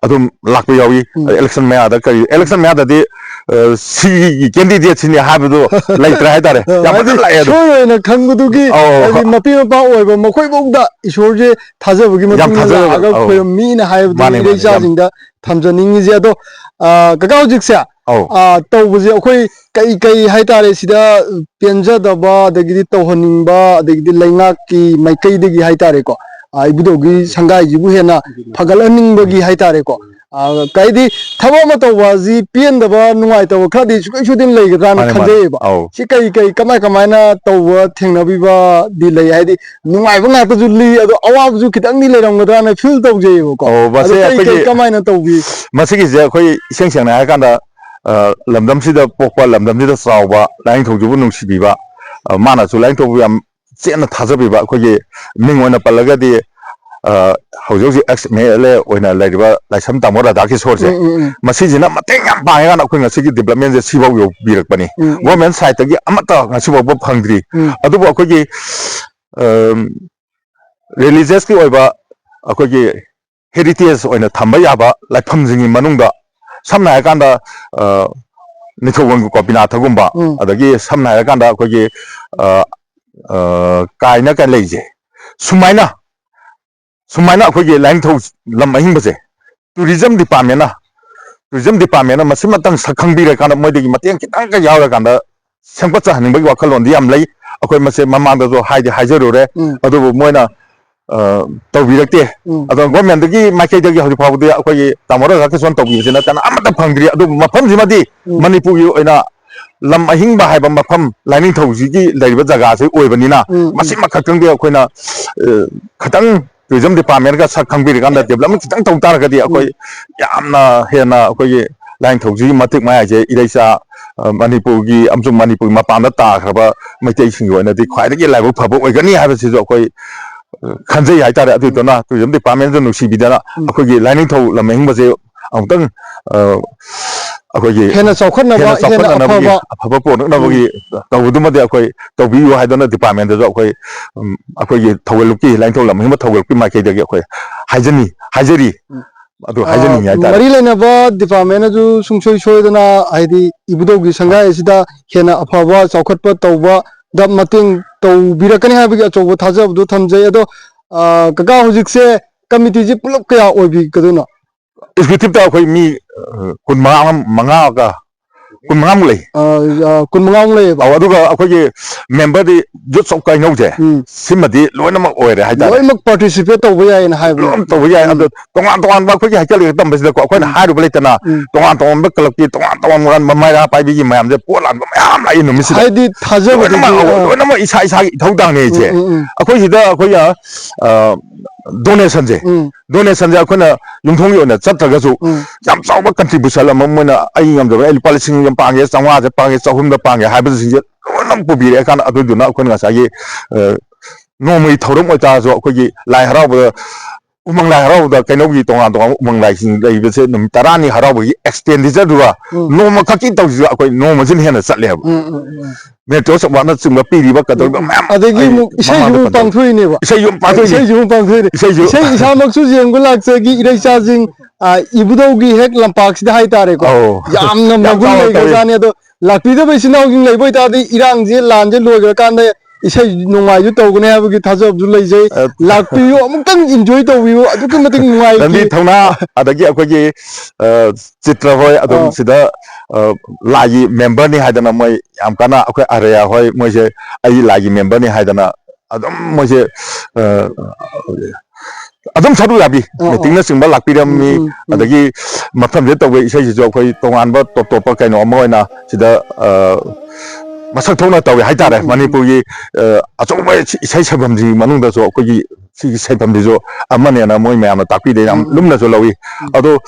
ꯑꯗꯨꯝ ꯂꯥꯛꯄ ꯌꯥꯎꯏ꯫ ꯎꯝ꯫ Election ꯃꯌꯥꯗ ꯀꯔꯤ, election ꯃꯌꯥꯗꯗꯤ, ꯑ, ꯁꯤꯒꯤ candidate ꯁꯤꯅꯤ ꯍꯥꯏꯕꯗꯣ ꯂꯩꯇ꯭ꯔꯦ ꯍꯥꯏꯇꯥꯔꯦ꯫ ꯑ, ꯌꯥꯝ ꯍꯥꯏꯗꯤ ꯐꯖꯅ ꯂꯥꯛꯑꯦ ꯑꯗꯣ꯫ ꯁꯣꯏ ꯑꯣꯏꯅ ꯈꯪꯕꯗꯨꯒꯤ, ꯑꯧ, ꯑꯧ, ꯍꯥꯏꯗꯤ ꯍꯣꯏ꯫ ꯃꯄꯤ ꯃꯄꯥ ꯑꯣꯏꯕ ꯃꯈꯣꯏꯐꯧꯗ ꯏꯁꯣꯔꯁꯦ ꯊꯥꯖꯕꯒꯤ ꯌꯥꯝ ꯃꯇꯨꯡ ꯏꯟꯅ ꯊꯥꯖꯕ, ꯂꯥꯛꯑꯒ ꯑꯧ꯫ ꯈꯣꯏꯔꯝꯃꯤꯅ ꯍꯥꯏꯕꯗꯨꯅꯤ ꯃꯥꯅꯦ, ꯃꯥꯅꯦ, ꯌꯥꯝ ꯏꯔꯩꯆꯥꯁꯤꯡꯗ ꯊꯝꯖꯅꯤꯡꯉꯤꯁꯦ꯫ ꯑꯗꯣ, ꯑ, ꯀꯀꯥ ꯍꯧꯖꯤꯛꯁꯦ, ꯑꯧ꯫ ꯑ, ꯇꯧꯕꯁꯦ ꯑꯩꯈꯣꯏ ꯀꯩ ꯀꯩ ꯍꯥꯏꯇꯥꯔꯦ, ꯁꯤꯗ ꯄꯦꯟꯖꯗꯕ, ꯑꯗꯒꯤꯗꯤ ꯇꯧꯍꯟꯅꯤꯡꯕ, ꯑꯗꯒꯤꯗꯤ ꯂꯩꯉꯥꯛꯀꯤ ꯃꯥꯏꯀꯩꯗꯒꯤ ꯍꯥꯏꯇꯥꯔꯦꯀꯣ, ꯑ, ꯏꯕꯨꯙꯧꯒꯤ ꯁꯪꯒꯥꯏꯁꯤꯕꯨ ꯍꯦꯟꯅ ꯐꯒꯠꯍꯟꯅꯤꯡꯕꯒꯤ ꯍꯥꯏꯇꯥꯔꯦꯀꯣ, ꯑ, ꯀꯩꯗꯤ ꯊꯕꯛ ꯑꯃ ꯇꯧꯕ ꯑꯁꯤ ꯄꯦꯟꯗꯕ, ꯅꯨꯡꯉꯥꯏꯇꯕ ꯈꯔꯗꯤ ꯁꯨꯡꯁꯣꯏ ꯁꯣꯏꯗꯅ ꯂꯩꯒꯗ꯭ꯔꯥꯅ ꯃꯥꯅꯦ, ꯃꯥꯅꯦ꯫ ꯈꯟꯖꯩꯌꯦꯕ꯫ ꯑꯧ꯫ ꯁꯤ ꯀꯩ ꯀꯩ ꯀꯃꯥꯏ ꯀꯃꯥꯏꯅ ꯇꯧꯕ ꯊꯦꯡꯅꯕꯤꯕꯗꯤ ꯂꯩ? ꯍꯥꯏꯗꯤ ꯅꯨꯡꯉꯥꯏꯕ ꯉꯥꯛꯇꯁꯨ ꯂꯤ, ꯑꯗꯣ ꯑꯋꯥꯕꯁꯨ ꯈꯤꯇꯪꯗꯤ ꯂꯩꯔꯝꯒꯗ꯭ꯔꯥꯅ feel ꯇꯧꯖꯩꯌꯦꯕꯀꯣ꯫ ꯑꯧ, ꯃꯁꯤ ꯑꯗꯣ ꯀꯩ ꯀꯩ ꯑꯩꯈꯣꯏꯒꯤ ꯀꯃꯥꯏꯅ ꯇꯧꯕꯤ? ꯃꯁꯤꯒꯤꯁꯦ ꯑꯩꯈꯣꯏ ꯏꯁꯦꯡ ꯁꯦꯡꯅ ꯍꯥꯏꯔꯀꯥꯟꯗ, ꯑ, ꯂꯝꯗꯝꯁꯤꯗ ꯄꯣꯛꯄ, ꯂꯝꯗꯝꯁꯤꯗ ꯆꯥꯎꯕ, ꯂꯥꯏꯅꯤꯡꯊꯧꯁꯤꯕꯨ ꯅꯨꯡꯁꯤꯕꯤꯕ, ꯑ, ꯃꯥꯅꯁꯨ ꯂꯥꯏꯅꯤꯡꯊꯧꯕꯨ ꯌꯥꯝ ꯆꯦꯠꯅ ꯊꯥꯖꯕꯤꯕ, ꯑꯩꯈꯣꯏꯒꯤ ꯃꯤꯡ ꯑꯣꯏꯅ ꯄꯜꯂꯒꯗꯤ, ꯑ, ꯍꯧꯖꯤꯛ ꯍꯧꯖꯤꯛ ex M L A ꯑꯣꯏꯅ ꯂꯩꯔꯤꯕ ꯂꯥꯏꯁ꯭ꯔꯝ ꯇꯥꯃꯣ ꯔꯥꯙꯥꯀꯤꯁꯣꯔꯁꯦ, ꯎꯝ, ꯎꯝ, ꯎꯝ꯫ ꯃꯁꯤꯁꯤꯅ ꯃꯇꯦꯡ ꯌꯥꯝ ꯄꯥꯡꯉꯦ ꯀꯥꯟꯗ ꯑꯩꯈꯣꯏ ꯉꯁꯤꯒꯤ developmentꯁꯦ ꯁꯤꯐꯥꯎ ꯌꯧꯕꯤꯔꯛꯄꯅꯤ꯫ ꯎꯝ, ꯎꯝ꯫ Government sideꯇꯒꯤ ꯑꯃꯠꯇ ꯉꯁꯤꯐꯥꯎꯕ ꯐꯪꯗ꯭ꯔꯤ꯫ ꯎꯝ꯫ ꯑꯗꯨꯕꯨ ꯑꯩꯈꯣꯏꯒꯤ, ꯑꯝ, religiousꯀꯤ ꯑꯣꯏꯕ ꯑꯩꯈꯣꯏꯒꯤ heritage ꯑꯣꯏꯅ ꯊꯝꯕ ꯌꯥꯕ ꯂꯥꯏꯐꯝꯁꯤꯡꯒꯤ ꯃꯅꯨꯡꯗ, ꯁꯝꯅ ꯍꯥꯏꯔꯀꯥꯟꯗ, ꯑ, ꯅꯤꯡꯊꯧꯕꯝꯒꯤ ꯒꯣꯄꯤꯅꯥꯊꯒꯨꯝꯕ, ꯎꯝ꯫ ꯑꯗꯒꯤ ꯁꯝꯅ ꯍꯥꯏꯔꯀꯥꯟꯗ ꯑꯩꯈꯣꯏꯒꯤ, ꯑ, ꯑ, ꯀꯥꯏꯅ ꯀꯥꯏꯅ ꯂꯩꯔꯤꯁꯦ, ꯁꯨꯃꯥꯏꯅ, ꯁꯨꯃꯥꯏꯅ ꯑꯩꯈꯣꯏꯒꯤ ꯂꯥꯏꯅꯤꯡꯊꯧ ꯂꯝ ꯑꯍꯤꯡꯕꯁꯦ tourism departmentꯅ, tourism departmentꯅ ꯃꯁꯤꯃꯇꯪ ꯁꯛ ꯈꯪꯕꯤꯔꯀꯥꯟꯗ, ꯃꯣꯏꯗꯒꯤ ꯃꯇꯦꯡ ꯈꯤꯇꯪꯒ ꯌꯥꯎꯔꯀꯥꯟꯗ ꯁꯦꯝꯒꯠꯆꯍꯟꯅꯤꯡꯕꯒꯤ ꯋꯥꯈꯜꯂꯣꯟꯗꯤ ꯌꯥꯝ ꯂꯩ꯫ ꯑꯩꯈꯣꯏ ꯃꯁꯦ ꯃꯃꯥꯡꯗꯁꯨ ꯍꯥꯏꯗꯤ ꯍꯥꯏꯖꯔꯨꯔꯦ꯫ ꯎꯝ꯫ ꯑꯗꯨꯕꯨ ꯃꯣꯏꯅ, ꯑ, ꯇꯧꯕꯤꯔꯛꯇꯦ꯫ ꯎꯝ꯫ ꯑꯗꯣ governmentꯗꯒꯤ ꯃꯥꯏꯀꯩꯗꯒꯤ ꯍꯧꯖꯤꯛ ꯐꯥꯎꯕꯗꯤ ꯑꯩꯈꯣꯏꯒꯤ ꯇꯥꯃꯣ ꯔꯥꯙꯥꯀꯤꯁꯟ ꯇꯧꯕꯤꯕꯁꯤ ꯅꯠꯇꯅ ꯑꯃꯠꯇ ꯐꯪꯗ꯭ꯔꯤ꯫ ꯑꯗꯨꯕꯨ ꯃꯐꯝꯁꯤꯃꯗꯤ ꯎꯝ꯫ ꯃꯅꯤꯄꯨꯔꯒꯤ ꯑꯣꯏꯅ ꯂꯝ ꯑꯍꯤꯡꯕ ꯍꯥꯏꯕ ꯃꯐꯝ, ꯂꯥꯏꯅꯤꯡꯊꯧꯁꯤꯒꯤ ꯂꯩꯔꯤꯕ ꯖꯒꯥꯁꯤ ꯑꯣꯏꯕꯅꯤꯅ, ꯎꯝ, ꯎꯝ꯫ ꯃꯁꯤꯃꯈꯛꯇꯪꯗꯤ ꯑꯩꯈꯣꯏꯅ, ꯑ, ꯈꯤꯇꯪ tourism departmentꯒ ꯁꯛ ꯈꯪꯕꯤꯔꯀꯥꯟꯗ development ꯈꯤꯇꯪ ꯇꯧ ꯇꯥꯔꯒꯗꯤ ꯑꯩꯈꯣꯏ ꯎꯝ꯫ ꯌꯥꯝꯅ ꯍꯦꯟꯅ ꯑꯩꯈꯣꯏꯒꯤ ꯂꯥꯏꯅꯤꯡꯊꯧꯁꯤꯒꯤ ꯃꯇꯤꯛ ꯃꯌꯥꯏꯁꯦ ꯏꯔꯩꯆꯥ, ꯑ, ꯃꯅꯤꯄꯨꯔꯒꯤ ꯑꯃꯁꯨꯡ ꯃꯅꯤꯄꯨꯔꯒꯤ ꯃꯄꯥꯟꯗ ꯇꯥꯈ꯭ꯔꯕ ꯃꯩꯇꯩꯁꯤꯡꯒꯤ ꯑꯣꯏꯅꯗꯤ ꯈ꯭ꯋꯥꯏꯗꯒꯤ ꯂꯥꯏꯕꯛ ꯐꯕ ꯑꯣꯏꯒꯅꯤ ꯍꯥꯏꯕꯁꯤꯁꯨ ꯑꯩꯈꯣꯏ, ꯑ, ꯈꯟꯖꯩ ꯍꯥꯏꯇꯥꯔꯦ꯫ ꯑꯗꯨꯗꯨꯅ tourism departmentꯁꯨ ꯅꯨꯡꯁꯤꯕꯤꯗꯅ ꯎꯝ꯫ ꯑꯩꯈꯣꯏꯒꯤ ꯂꯥꯏꯅꯤꯡꯊꯧ ꯂꯝ ꯑꯍꯤꯡꯕꯁꯦ ꯑꯃꯨꯛꯇꯪ, ꯑ, ꯑꯩꯈꯣꯏꯒꯤ ꯍꯦꯟꯅ ꯆꯥꯎꯈꯠꯅꯕ, ꯍꯦꯟꯅ ꯍꯦꯟꯅ ꯆꯥꯎꯈꯠꯅꯅꯕꯒꯤ ꯑꯐꯕ꯫ ꯑꯐꯕ ꯄꯨꯔꯛꯅꯕꯒꯤ ꯎꯝ꯫ ꯇꯧꯕꯗꯨꯃꯗꯤ ꯑꯩꯈꯣꯏ ꯇꯧꯕꯤꯌꯨ ꯍꯥꯏꯗꯅ departmentꯇꯁꯨ ꯑꯩꯈꯣꯏ, ꯎꯝ, ꯑꯩꯈꯣꯏꯒꯤ ꯊꯧꯒꯜꯂꯨꯞꯀꯤ, ꯂꯥꯏꯅꯤꯡꯊꯧ ꯂꯝ ꯑꯍꯤꯡꯕ ꯊꯧꯒꯜꯂꯨꯞꯀꯤ ꯃꯥꯏꯀꯩꯗꯒꯤ ꯑꯩꯈꯣꯏ ꯍꯥꯏꯖꯅꯤ, ꯍꯥꯏꯖꯔꯤ꯫ ꯎꯝ꯫ ꯑꯗꯨ ꯑ, ꯍꯥꯏꯖꯅꯤꯡꯉꯤ ꯍꯥꯏꯇꯥꯔꯦ꯫ ꯃꯔꯤ ꯂꯩꯅꯕ departmentꯅꯁꯨ ꯁꯨꯡꯁꯣꯏ ꯁꯣꯏꯗꯅ ꯍꯥꯏꯗꯤ ꯏꯕꯨꯙꯧꯒꯤ ꯁꯪꯒꯥꯏ ꯑꯁꯤꯗ ꯍꯦꯟꯅ ꯑꯐꯕ ꯆꯥꯎꯈꯠꯄ ꯇꯧꯕꯗ ꯃꯇꯦꯡ ꯇꯧꯕꯤꯔꯛꯀꯅꯤ ꯍꯥꯏꯕꯒꯤ ꯑꯆꯧꯕ ꯊꯥꯖꯕꯗꯨ ꯊꯝꯖꯩ꯫ ꯑꯗꯣ, ꯑ, ꯀꯀꯥ ꯍꯧꯖꯤꯛꯁꯦ committeeꯁꯤ ꯄꯨꯂꯞ ꯀꯌꯥ ꯑꯣꯏꯕꯤꯒꯗꯣꯏꯅꯣ? Executiveꯇ ꯑꯩꯈꯣꯏ ꯃꯤ, ꯑ, ꯀꯨꯟꯃꯉꯥ, ꯃꯉꯥꯒ ꯀꯨꯟꯃꯉꯥꯃꯨꯛ ꯂꯩ꯫ ꯑ, ꯑ, ꯀꯨꯟꯃꯉꯥꯃꯨꯛ ꯂꯩꯌꯦꯕ꯫ ꯑꯧ, ꯑꯗꯨꯒ ꯑꯩꯈꯣꯏꯒꯤ memberꯗꯤ Youth of ꯀꯩꯅꯧꯁꯦ, ꯎꯝ꯫ ꯁꯤꯃꯗꯤ ꯂꯣꯏꯅꯃꯛ ꯑꯣꯏꯔꯦ ꯍꯥꯏꯇꯥꯔꯦ꯫ ꯂꯣꯏꯅꯃꯛ participate ꯇꯧꯕ ꯌꯥꯏꯌꯦꯅ ꯍꯥꯏꯕꯅꯦ꯫ ꯂꯣꯏꯅ ꯇꯧꯕ ꯌꯥꯏ꯫ ꯎꯝ꯫ ꯑꯗꯣ ꯇꯣꯉꯥꯟ ꯇꯣꯉꯥꯟꯕ ꯑꯩꯈꯣꯏꯒꯤ ꯍꯩꯀꯠ ꯂꯩꯀꯠ ꯇꯝꯕꯁꯤꯗꯀꯣ, ꯑꯩꯈꯣꯏꯅ ꯎꯝ꯫ ꯍꯥꯏꯔꯨꯕ ꯂꯩꯇꯅ, ꯎꯝ꯫ ꯇꯣꯉꯥꯟ ꯇꯣꯉꯥꯟꯕ clubꯀꯤ ꯇꯣꯉꯥꯟ ꯇꯣꯉꯥꯟꯕ ꯃꯩꯔꯥ ꯄꯥꯏꯕꯤꯒꯤ ꯃꯌꯥꯝꯁꯦ ꯄꯣꯠ ꯂꯥꯟꯕ ꯃꯌꯥꯝ ꯂꯥꯛꯏ ꯅꯨꯃꯤꯠꯁꯤꯗ꯫ ꯍꯥꯏꯗꯤ ꯊꯥꯖꯕꯗꯒꯤ, ꯂꯣꯏꯅꯃꯛ, ꯑ, ꯂꯣꯏꯅꯃꯛ ꯏꯁꯥ ꯏꯁꯥꯒꯤ ꯏꯊꯧꯗꯥꯡꯅꯦ ꯑꯩꯁꯦ꯫ ꯎꯝ, ꯎꯝ, ꯎꯝ꯫ ꯑꯩꯈꯣꯏ ꯁꯤꯗ ꯑꯩꯈꯣꯏꯅ, ꯑ, donationꯁꯦ, ꯎꯝ꯫ donationꯁꯦ ꯑꯩꯈꯣꯏꯅ ꯌꯨꯝꯊꯣꯡꯒꯤ ꯑꯣꯏꯅ ꯆꯠꯇ꯭ꯔꯒꯁꯨ ꯎꯝ꯫ ꯌꯥꯝ ꯆꯥꯎꯕ contribution ꯑꯃ ꯃꯣꯏꯅ ꯑꯩ ꯉꯝꯖꯕ, ꯑꯩ ꯂꯨꯄꯥ ꯂꯤꯁꯤꯡ ꯑꯃ ꯄꯥꯡꯒꯦ, ꯆꯥꯝꯃꯉꯥꯁꯦ ꯄꯥꯡꯒꯦ, ꯆꯍꯨꯝꯗ ꯄꯥꯡꯒꯦ ꯍꯥꯏꯕꯁꯤꯡꯁꯦ ꯂꯣꯏꯅꯃꯛ ꯄꯨꯕꯤꯔꯛꯑꯦ ꯀꯥꯟꯗ, ꯑꯗꯨꯗꯨꯅ ꯑꯩꯈꯣꯏꯅ ꯉꯁꯥꯏꯒꯤ, ꯑ, ꯅꯣꯡꯃꯒꯤ ꯊꯧꯔꯝ ꯑꯣꯏꯇꯥꯔꯁꯨ ꯑꯩꯈꯣꯏꯒꯤ ꯂꯥꯏ ꯍꯔꯥꯎꯕꯗ, ꯎꯃꯪ ꯂꯥꯏ ꯍꯔꯥꯎꯕꯗ ꯀꯩꯅꯧꯒꯤ ꯇꯣꯉꯥꯟ ꯇꯣꯉꯥꯟꯕ ꯎꯃꯪ ꯂꯥꯏꯁꯤꯡ ꯂꯩꯕꯁꯦ ꯅꯨꯃꯤꯠ ꯇꯔꯥꯅꯤ ꯍꯔꯥꯎꯕꯒꯤ expenditureꯗꯨꯒ ꯎꯝ꯫ ꯅꯣꯡꯃ ꯈꯛꯀꯤ ꯇꯧꯁꯤꯁꯨ ꯑꯩꯈꯣꯏ ꯅꯣꯡꯃꯁꯤꯅ ꯍꯦꯟꯅ ꯆꯠꯂꯦꯕ꯫ ꯎꯝ, ꯎꯝ, ꯎꯝ꯫ Metro ꯆꯧꯕꯥꯛꯅꯆꯤꯡꯕ ꯄꯤꯔꯤꯕ ꯀꯩꯗꯧꯔꯤꯕ ꯎꯝ꯫ ꯃꯌꯥꯝ ꯑꯗꯒꯤ ꯑꯩ ꯑꯃꯨꯛ ꯏꯁꯩꯁꯨ ꯃꯃꯥꯡꯗ ꯑꯃꯨꯛ ꯄꯟꯖꯧ-, ꯄꯥꯡꯊꯣꯛꯏꯅꯦꯕ꯫ ꯏꯁꯩꯁꯨ ꯑꯃꯨꯛ ꯄꯥꯡꯊꯣꯛꯏꯅꯤ꯫ ꯏꯁꯩꯁꯨ ꯑꯃꯨꯛ ꯄꯥꯡꯊꯣꯛꯏꯅꯦ꯫ ꯏꯁꯩꯁꯨ ꯏꯁꯩ ꯏꯁꯥꯃꯛꯁꯨ ꯌꯦꯡꯕ ꯂꯥꯛꯆꯒꯤ ꯏꯔꯩꯆꯥꯁꯤꯡ, ꯑ, ꯏꯕꯨꯙꯧꯒꯤ ꯍꯦꯛ ꯂꯝꯄꯥꯛꯁꯤꯗ ꯍꯥꯏꯇꯥꯔꯦꯀꯣ꯫ ꯑꯧ꯫ ꯌꯥꯝꯅ ꯌꯥꯝ ꯃꯒꯨꯟ ꯆꯥꯎꯅ ꯇꯧꯏ꯫ ꯂꯩꯈ꯭ꯔꯖꯥꯠꯅꯤ꯫ ꯑꯗꯣ ꯂꯥꯛꯄꯤꯗꯕ ꯏꯆꯤꯟ ꯏꯅꯥꯎꯁꯤꯡ ꯂꯩꯕ ꯑꯣꯏꯇꯥꯔꯗꯤ ꯏꯔꯥꯡꯁꯦ, ꯂꯥꯟꯁꯦ ꯂꯣꯏꯈ꯭ꯔꯀꯥꯟꯗ ꯏꯁꯩ ꯅꯣꯡꯃꯥꯏꯁꯨ ꯇꯧꯒꯅꯤ ꯍꯥꯏꯕꯒꯤ ꯊꯥꯖꯕꯁꯨ ꯂꯩꯖꯩ꯫ ꯑ, ꯂꯥꯛꯄꯤꯌꯨ, ꯑꯃꯨꯛꯇꯪ enjoy ꯇꯧꯕꯤꯌꯨ, ꯑꯗꯨꯛꯀꯤ ꯃꯇꯤꯛ ꯅꯨꯡꯉꯥꯏꯈꯤ꯫ ꯔꯟꯖꯤꯠ ꯊꯧꯅꯥ, ꯑꯗꯒꯤ ꯑꯩꯈꯣꯏꯒꯤ, ꯑ, ꯆꯤꯇ꯭ꯔ ꯍꯣꯏ ꯑꯗꯨꯝ ꯑ꯫ ꯁꯤꯗ, ꯑ, ꯂꯥꯏꯒꯤ memberꯅꯤ ꯍꯥꯏꯗꯅ ꯃꯣꯏ ꯌꯥꯝ ꯀꯟꯅ, ꯑꯩꯈꯣꯏ ꯑꯔꯌꯥ ꯍꯣꯏ ꯃꯣꯏꯁꯦ ꯑꯩ ꯂꯥꯏꯒꯤ memberꯅꯤ ꯍꯥꯏꯗꯅ ꯑꯗꯨꯝ ꯃꯣꯏꯁꯦ, ꯑ, ꯑꯗꯨꯝ ꯁꯔꯨꯛ ꯌꯥꯕꯤ, ꯑ, ꯑ꯫ meetingꯅꯆꯤꯡꯕ ꯂꯥꯛꯄꯤꯔꯝꯃꯤ꯫ ꯎꯝ, ꯎꯝ, ꯎꯝ꯫ ꯑꯗꯒꯤ ꯃꯐꯝꯁꯤꯗ ꯇꯧꯕ ꯏꯁꯩꯁꯤꯁꯨ ꯑꯩꯈꯣꯏ ꯇꯣꯉꯥꯟꯕ top topꯄ ꯀꯩꯅꯣ ꯑꯃ ꯑꯣꯏꯅ ꯁꯤꯗ, ꯑ, ꯃꯁꯛ ꯊꯣꯛꯅ ꯇꯧꯋꯦ ꯍꯥꯏꯇꯥꯔꯦ꯫ ꯎꯝ, ꯎꯝ, ꯎꯝ꯫ ꯃꯅꯤꯄꯨꯔꯒꯤ, ꯑ, ꯑꯆꯧꯕ ꯏꯁꯩ ꯁꯩꯐꯝꯁꯤꯡꯒꯤ ꯃꯅꯨꯡꯗꯁꯨ ꯑꯩꯈꯣꯏꯒꯤ ꯁꯤꯒꯤ ꯁꯩꯐꯝꯁꯤꯁꯨ ꯑꯃꯅꯦꯅ ꯃꯣꯏ ꯃꯌꯥꯝꯅ ꯇꯥꯛꯄꯤꯗ ꯌꯥꯝ ꯎꯝ, ꯎꯝ꯫ ꯂꯨꯝꯅꯁꯨ ꯂꯧꯏ꯫ ꯎꯝ꯫ ꯑꯗꯣ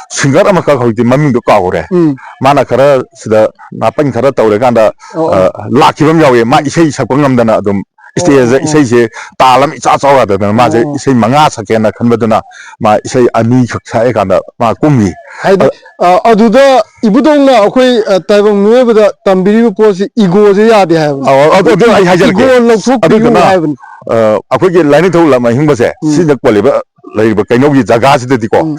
singer ꯑꯃꯈꯛ ꯍꯧꯖꯤꯛꯇꯤ ꯃꯃꯤꯡꯗꯣ ꯀꯥꯎꯈ꯭ꯔꯦ꯫ ꯎꯝ꯫ ꯃꯥꯅ ꯈꯔ ꯁꯤꯗ ꯅꯥꯄꯟ ꯈꯔ ꯇꯧꯔꯀꯥꯟꯗ, ꯑꯣ, ꯑ, ꯑꯣ꯫ ꯂꯥꯛꯈꯤꯕ ꯑꯃ ꯌꯥꯎꯋꯦ꯫ ꯃꯥ ꯎꯝ꯫ ꯏꯁꯩ ꯁꯛꯄ ꯉꯝꯗꯅ ꯑꯗꯨꯝ ꯑꯣ, stageꯇ ꯑꯣ, ꯑꯣ꯫ ꯏꯁꯩꯁꯦ ꯇꯥꯜ ꯑꯃ ꯏꯆꯥ ꯆꯥꯎ ꯌꯥꯗꯗꯅ ꯃꯥꯁꯦ ꯑꯣ, ꯑꯣ꯫ ꯏꯁꯩ ꯃꯉꯥ ꯁꯛꯀꯦꯅ ꯈꯟꯕꯗꯨꯅ ꯃꯥ ꯏꯁꯩ ꯑꯅꯤꯈꯛ ꯁꯛꯑꯦ ꯀꯥꯟꯗ ꯃꯥ ꯀꯨꯝꯈꯤ꯫ ꯍꯥꯏꯗꯤ, ꯑ, ꯑꯗꯨꯗ ꯏꯕꯨꯙꯧꯅ ꯑꯩꯈꯣꯏ, ꯑ, ꯇꯥꯏꯕꯪ ꯃꯤꯑꯣꯏꯕꯗ ꯇꯝꯕꯤꯔꯤꯕ ꯄꯣꯠꯁꯤ egoꯁꯦ ꯌꯥꯗꯦ ꯍꯥꯏꯕꯅꯤ꯫ ꯑꯧ, ꯑꯗꯨ, ꯑꯗꯨ ꯑꯩ ꯍꯥꯏꯖꯔꯛꯀꯦ꯫ Ego ꯂꯧꯊꯣꯛꯄꯤꯌꯨ ꯑꯗꯨꯗꯨꯅ, ꯍꯥꯏꯕꯅꯤ꯫ ꯑ, ꯑꯩꯈꯣꯏꯒꯤ ꯂꯥꯏꯅꯤꯡꯊꯧ ꯂꯝ ꯑꯍꯤꯡꯕꯁꯦ ꯎꯝ꯫ ꯁꯤꯗ ꯀꯣꯜꯂꯤꯕ, ꯂꯩꯔꯤꯕ ꯀꯩꯅꯧꯒꯤ ꯖꯒꯥꯁꯤꯗꯗꯤꯀꯣ, ꯎꯝ꯫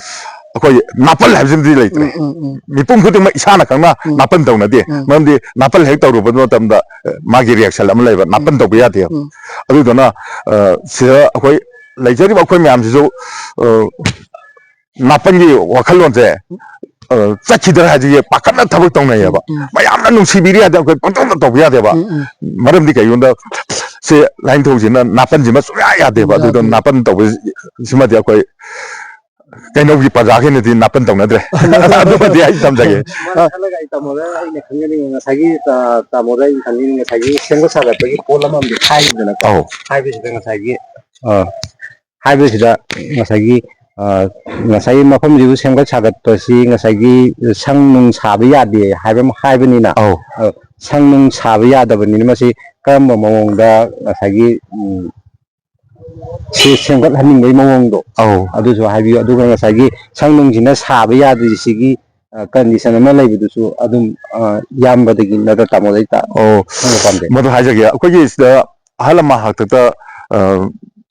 ꯑꯩꯈꯣꯏ ꯅꯥꯄꯜ ꯍꯥꯏꯕꯁꯤꯃꯗꯤ ꯂꯩꯇ꯭ꯔꯦ꯫ ꯎꯝ, ꯎꯝ, ꯎꯝ꯫ ꯃꯤꯄꯨꯝ ꯈꯨꯗꯤꯡꯃꯛ ꯏꯁꯥꯅ ꯈꯪꯅ ꯎꯝ꯫ ꯅꯥꯄꯜ ꯇꯧꯅꯗꯦ꯫ ꯎꯝ꯫ ꯃꯔꯝꯗꯤ ꯅꯥꯄꯜ ꯍꯦꯛ ꯇꯧꯔꯨꯕ ꯃꯇꯝꯗ, ꯑ, ꯃꯥꯒꯤ reaction ꯑꯃ ꯂꯩꯕ, ꯅꯥꯄꯜ ꯎꯝ꯫ ꯇꯧꯕ ꯌꯥꯗꯦꯕ꯫ ꯎꯝ꯫ ꯑꯗꯨꯗꯨꯅ, ꯑ, ꯁꯤꯗ ꯑꯩꯈꯣꯏ ꯂꯩꯖꯔꯤꯕ ꯑꯩꯈꯣꯏ ꯃꯌꯥꯝꯁꯤꯁꯨ, ꯑ, ꯅꯥꯄꯜꯒꯤ ꯋꯥꯈꯜꯂꯣꯟꯁꯦ, ꯑ, ꯑ, ꯆꯠꯈꯤꯗ꯭ꯔꯥ ꯍꯥꯏꯁꯤꯒꯤ ꯄꯥꯈꯠꯅ ꯊꯕꯛ ꯇꯧꯅꯩꯌꯦꯕ꯫ ꯎꯝ, ꯎꯝ꯫ ꯃꯌꯥꯝꯅ ꯅꯨꯡꯁꯤꯕꯤꯔꯤ ꯍꯥꯏꯗꯤ ꯑꯩꯈꯣꯏ ꯄꯪꯇꯧꯗ ꯇꯧꯕ ꯌꯥꯗꯦꯕ꯫ ꯎꯝ, ꯎꯝ꯫ ꯃꯔꯝꯗꯤ ꯀꯩꯒꯤꯅꯣꯗ ꯁꯦ ꯂꯥꯏꯅꯤꯡꯊꯧꯁꯤꯅ ꯅꯥꯄꯟꯁꯤꯃ ꯁꯨꯡꯌꯥ ꯌꯥꯗꯦꯕ꯫ ꯎꯝ, ꯑꯗꯨꯗ ꯌꯥꯗꯦ꯫ ꯅꯥꯄꯟ ꯇꯧꯕꯁꯤꯃꯗꯤ ꯑꯩꯈꯣꯏ ꯀꯩꯅꯧꯒꯤ ꯄ꯭ꯔꯖꯥꯈꯩꯅꯗꯤ ꯅꯥꯄꯟ ꯇꯧꯅꯗ꯭ꯔꯦ꯫ ꯑꯗꯨꯃꯗꯤ ꯑꯩ ꯊꯝꯖꯒꯦ꯫ ꯃꯥꯅ ꯈꯜꯂꯒ ꯑꯩ ꯇꯥꯃꯣꯗ ꯑꯩꯅ ꯈꯪꯖꯅꯤꯡꯉꯤ, ꯉꯁꯥꯏꯒꯤ, ꯑ, ꯇꯥꯃꯣꯗ ꯑꯩꯅ ꯈꯪꯖꯅꯤꯡꯉꯤ, ꯉꯁꯥꯏꯒꯤ ꯁꯦꯝꯒꯠ ꯁꯥꯒꯠꯄꯒꯤ ꯄꯣꯠ ꯑꯃ ꯑꯃꯗꯤ ꯍꯥꯏꯔꯤꯗꯅꯀꯣ꯫ ꯑꯧ꯫ ꯍꯥꯏꯕꯁꯤꯗ ꯉꯁꯥꯏꯒꯤ, ꯑ, ꯍꯥꯏꯕꯁꯤꯗ ꯉꯁꯥꯏꯒꯤ, ꯑ, ꯉꯁꯥꯏꯒꯤ ꯃꯐꯝꯁꯤꯕꯨ ꯁꯦꯝꯒꯠ ꯁꯥꯒꯠꯄꯁꯤ ꯉꯁꯥꯏꯒꯤ ꯁꯪ ꯅꯨꯡ ꯁꯥꯕ ꯌꯥꯗꯦ ꯍꯥꯏꯕ ꯑꯃ ꯍꯥꯏꯕꯅꯤꯅ, ꯑꯧ꯫ ꯑ, ꯁꯪ ꯅꯨꯡ ꯁꯥꯕ ꯌꯥꯗꯕꯅꯤꯅ ꯃꯁꯤ ꯀꯔꯝꯕ ꯃꯑꯣꯡꯗ ꯉꯁꯥꯏꯒꯤ, ꯎꯝ, ꯁꯤ ꯁꯦꯝꯒꯠꯍꯟꯅꯤꯡꯕꯒꯤ ꯃꯑꯣꯡꯗꯣ, ꯑꯧ꯫ ꯑꯗꯨꯁꯨ ꯍꯥꯏꯕꯤꯌꯨ꯫ ꯑꯗꯨꯒ ꯉꯁꯥꯏꯒꯤ ꯁꯪ ꯅꯨꯡꯁꯤꯅ ꯁꯥꯕ ꯌꯥꯗ꯭ꯔꯤꯁꯤꯒꯤ, ꯑ, condition ꯑꯃ ꯂꯩꯕꯗꯨꯁꯨ ꯑꯗꯨꯝ, ꯑ, ꯏꯌꯥꯝꯕꯗꯒꯤ ꯅꯠꯇ꯭ꯔ ꯇꯥꯃꯣꯗꯒꯤ ꯇ-, ꯑꯣ, ꯈꯪꯕ ꯄꯥꯝꯖꯩ꯫ ꯃꯗꯨ ꯍꯥꯏꯖꯒꯦ꯫ ꯑꯩꯈꯣꯏꯒꯤ ꯁꯤꯗ ꯑꯍꯜ ꯂꯃꯟ ꯍꯥꯛꯇꯛꯇ, ꯑ,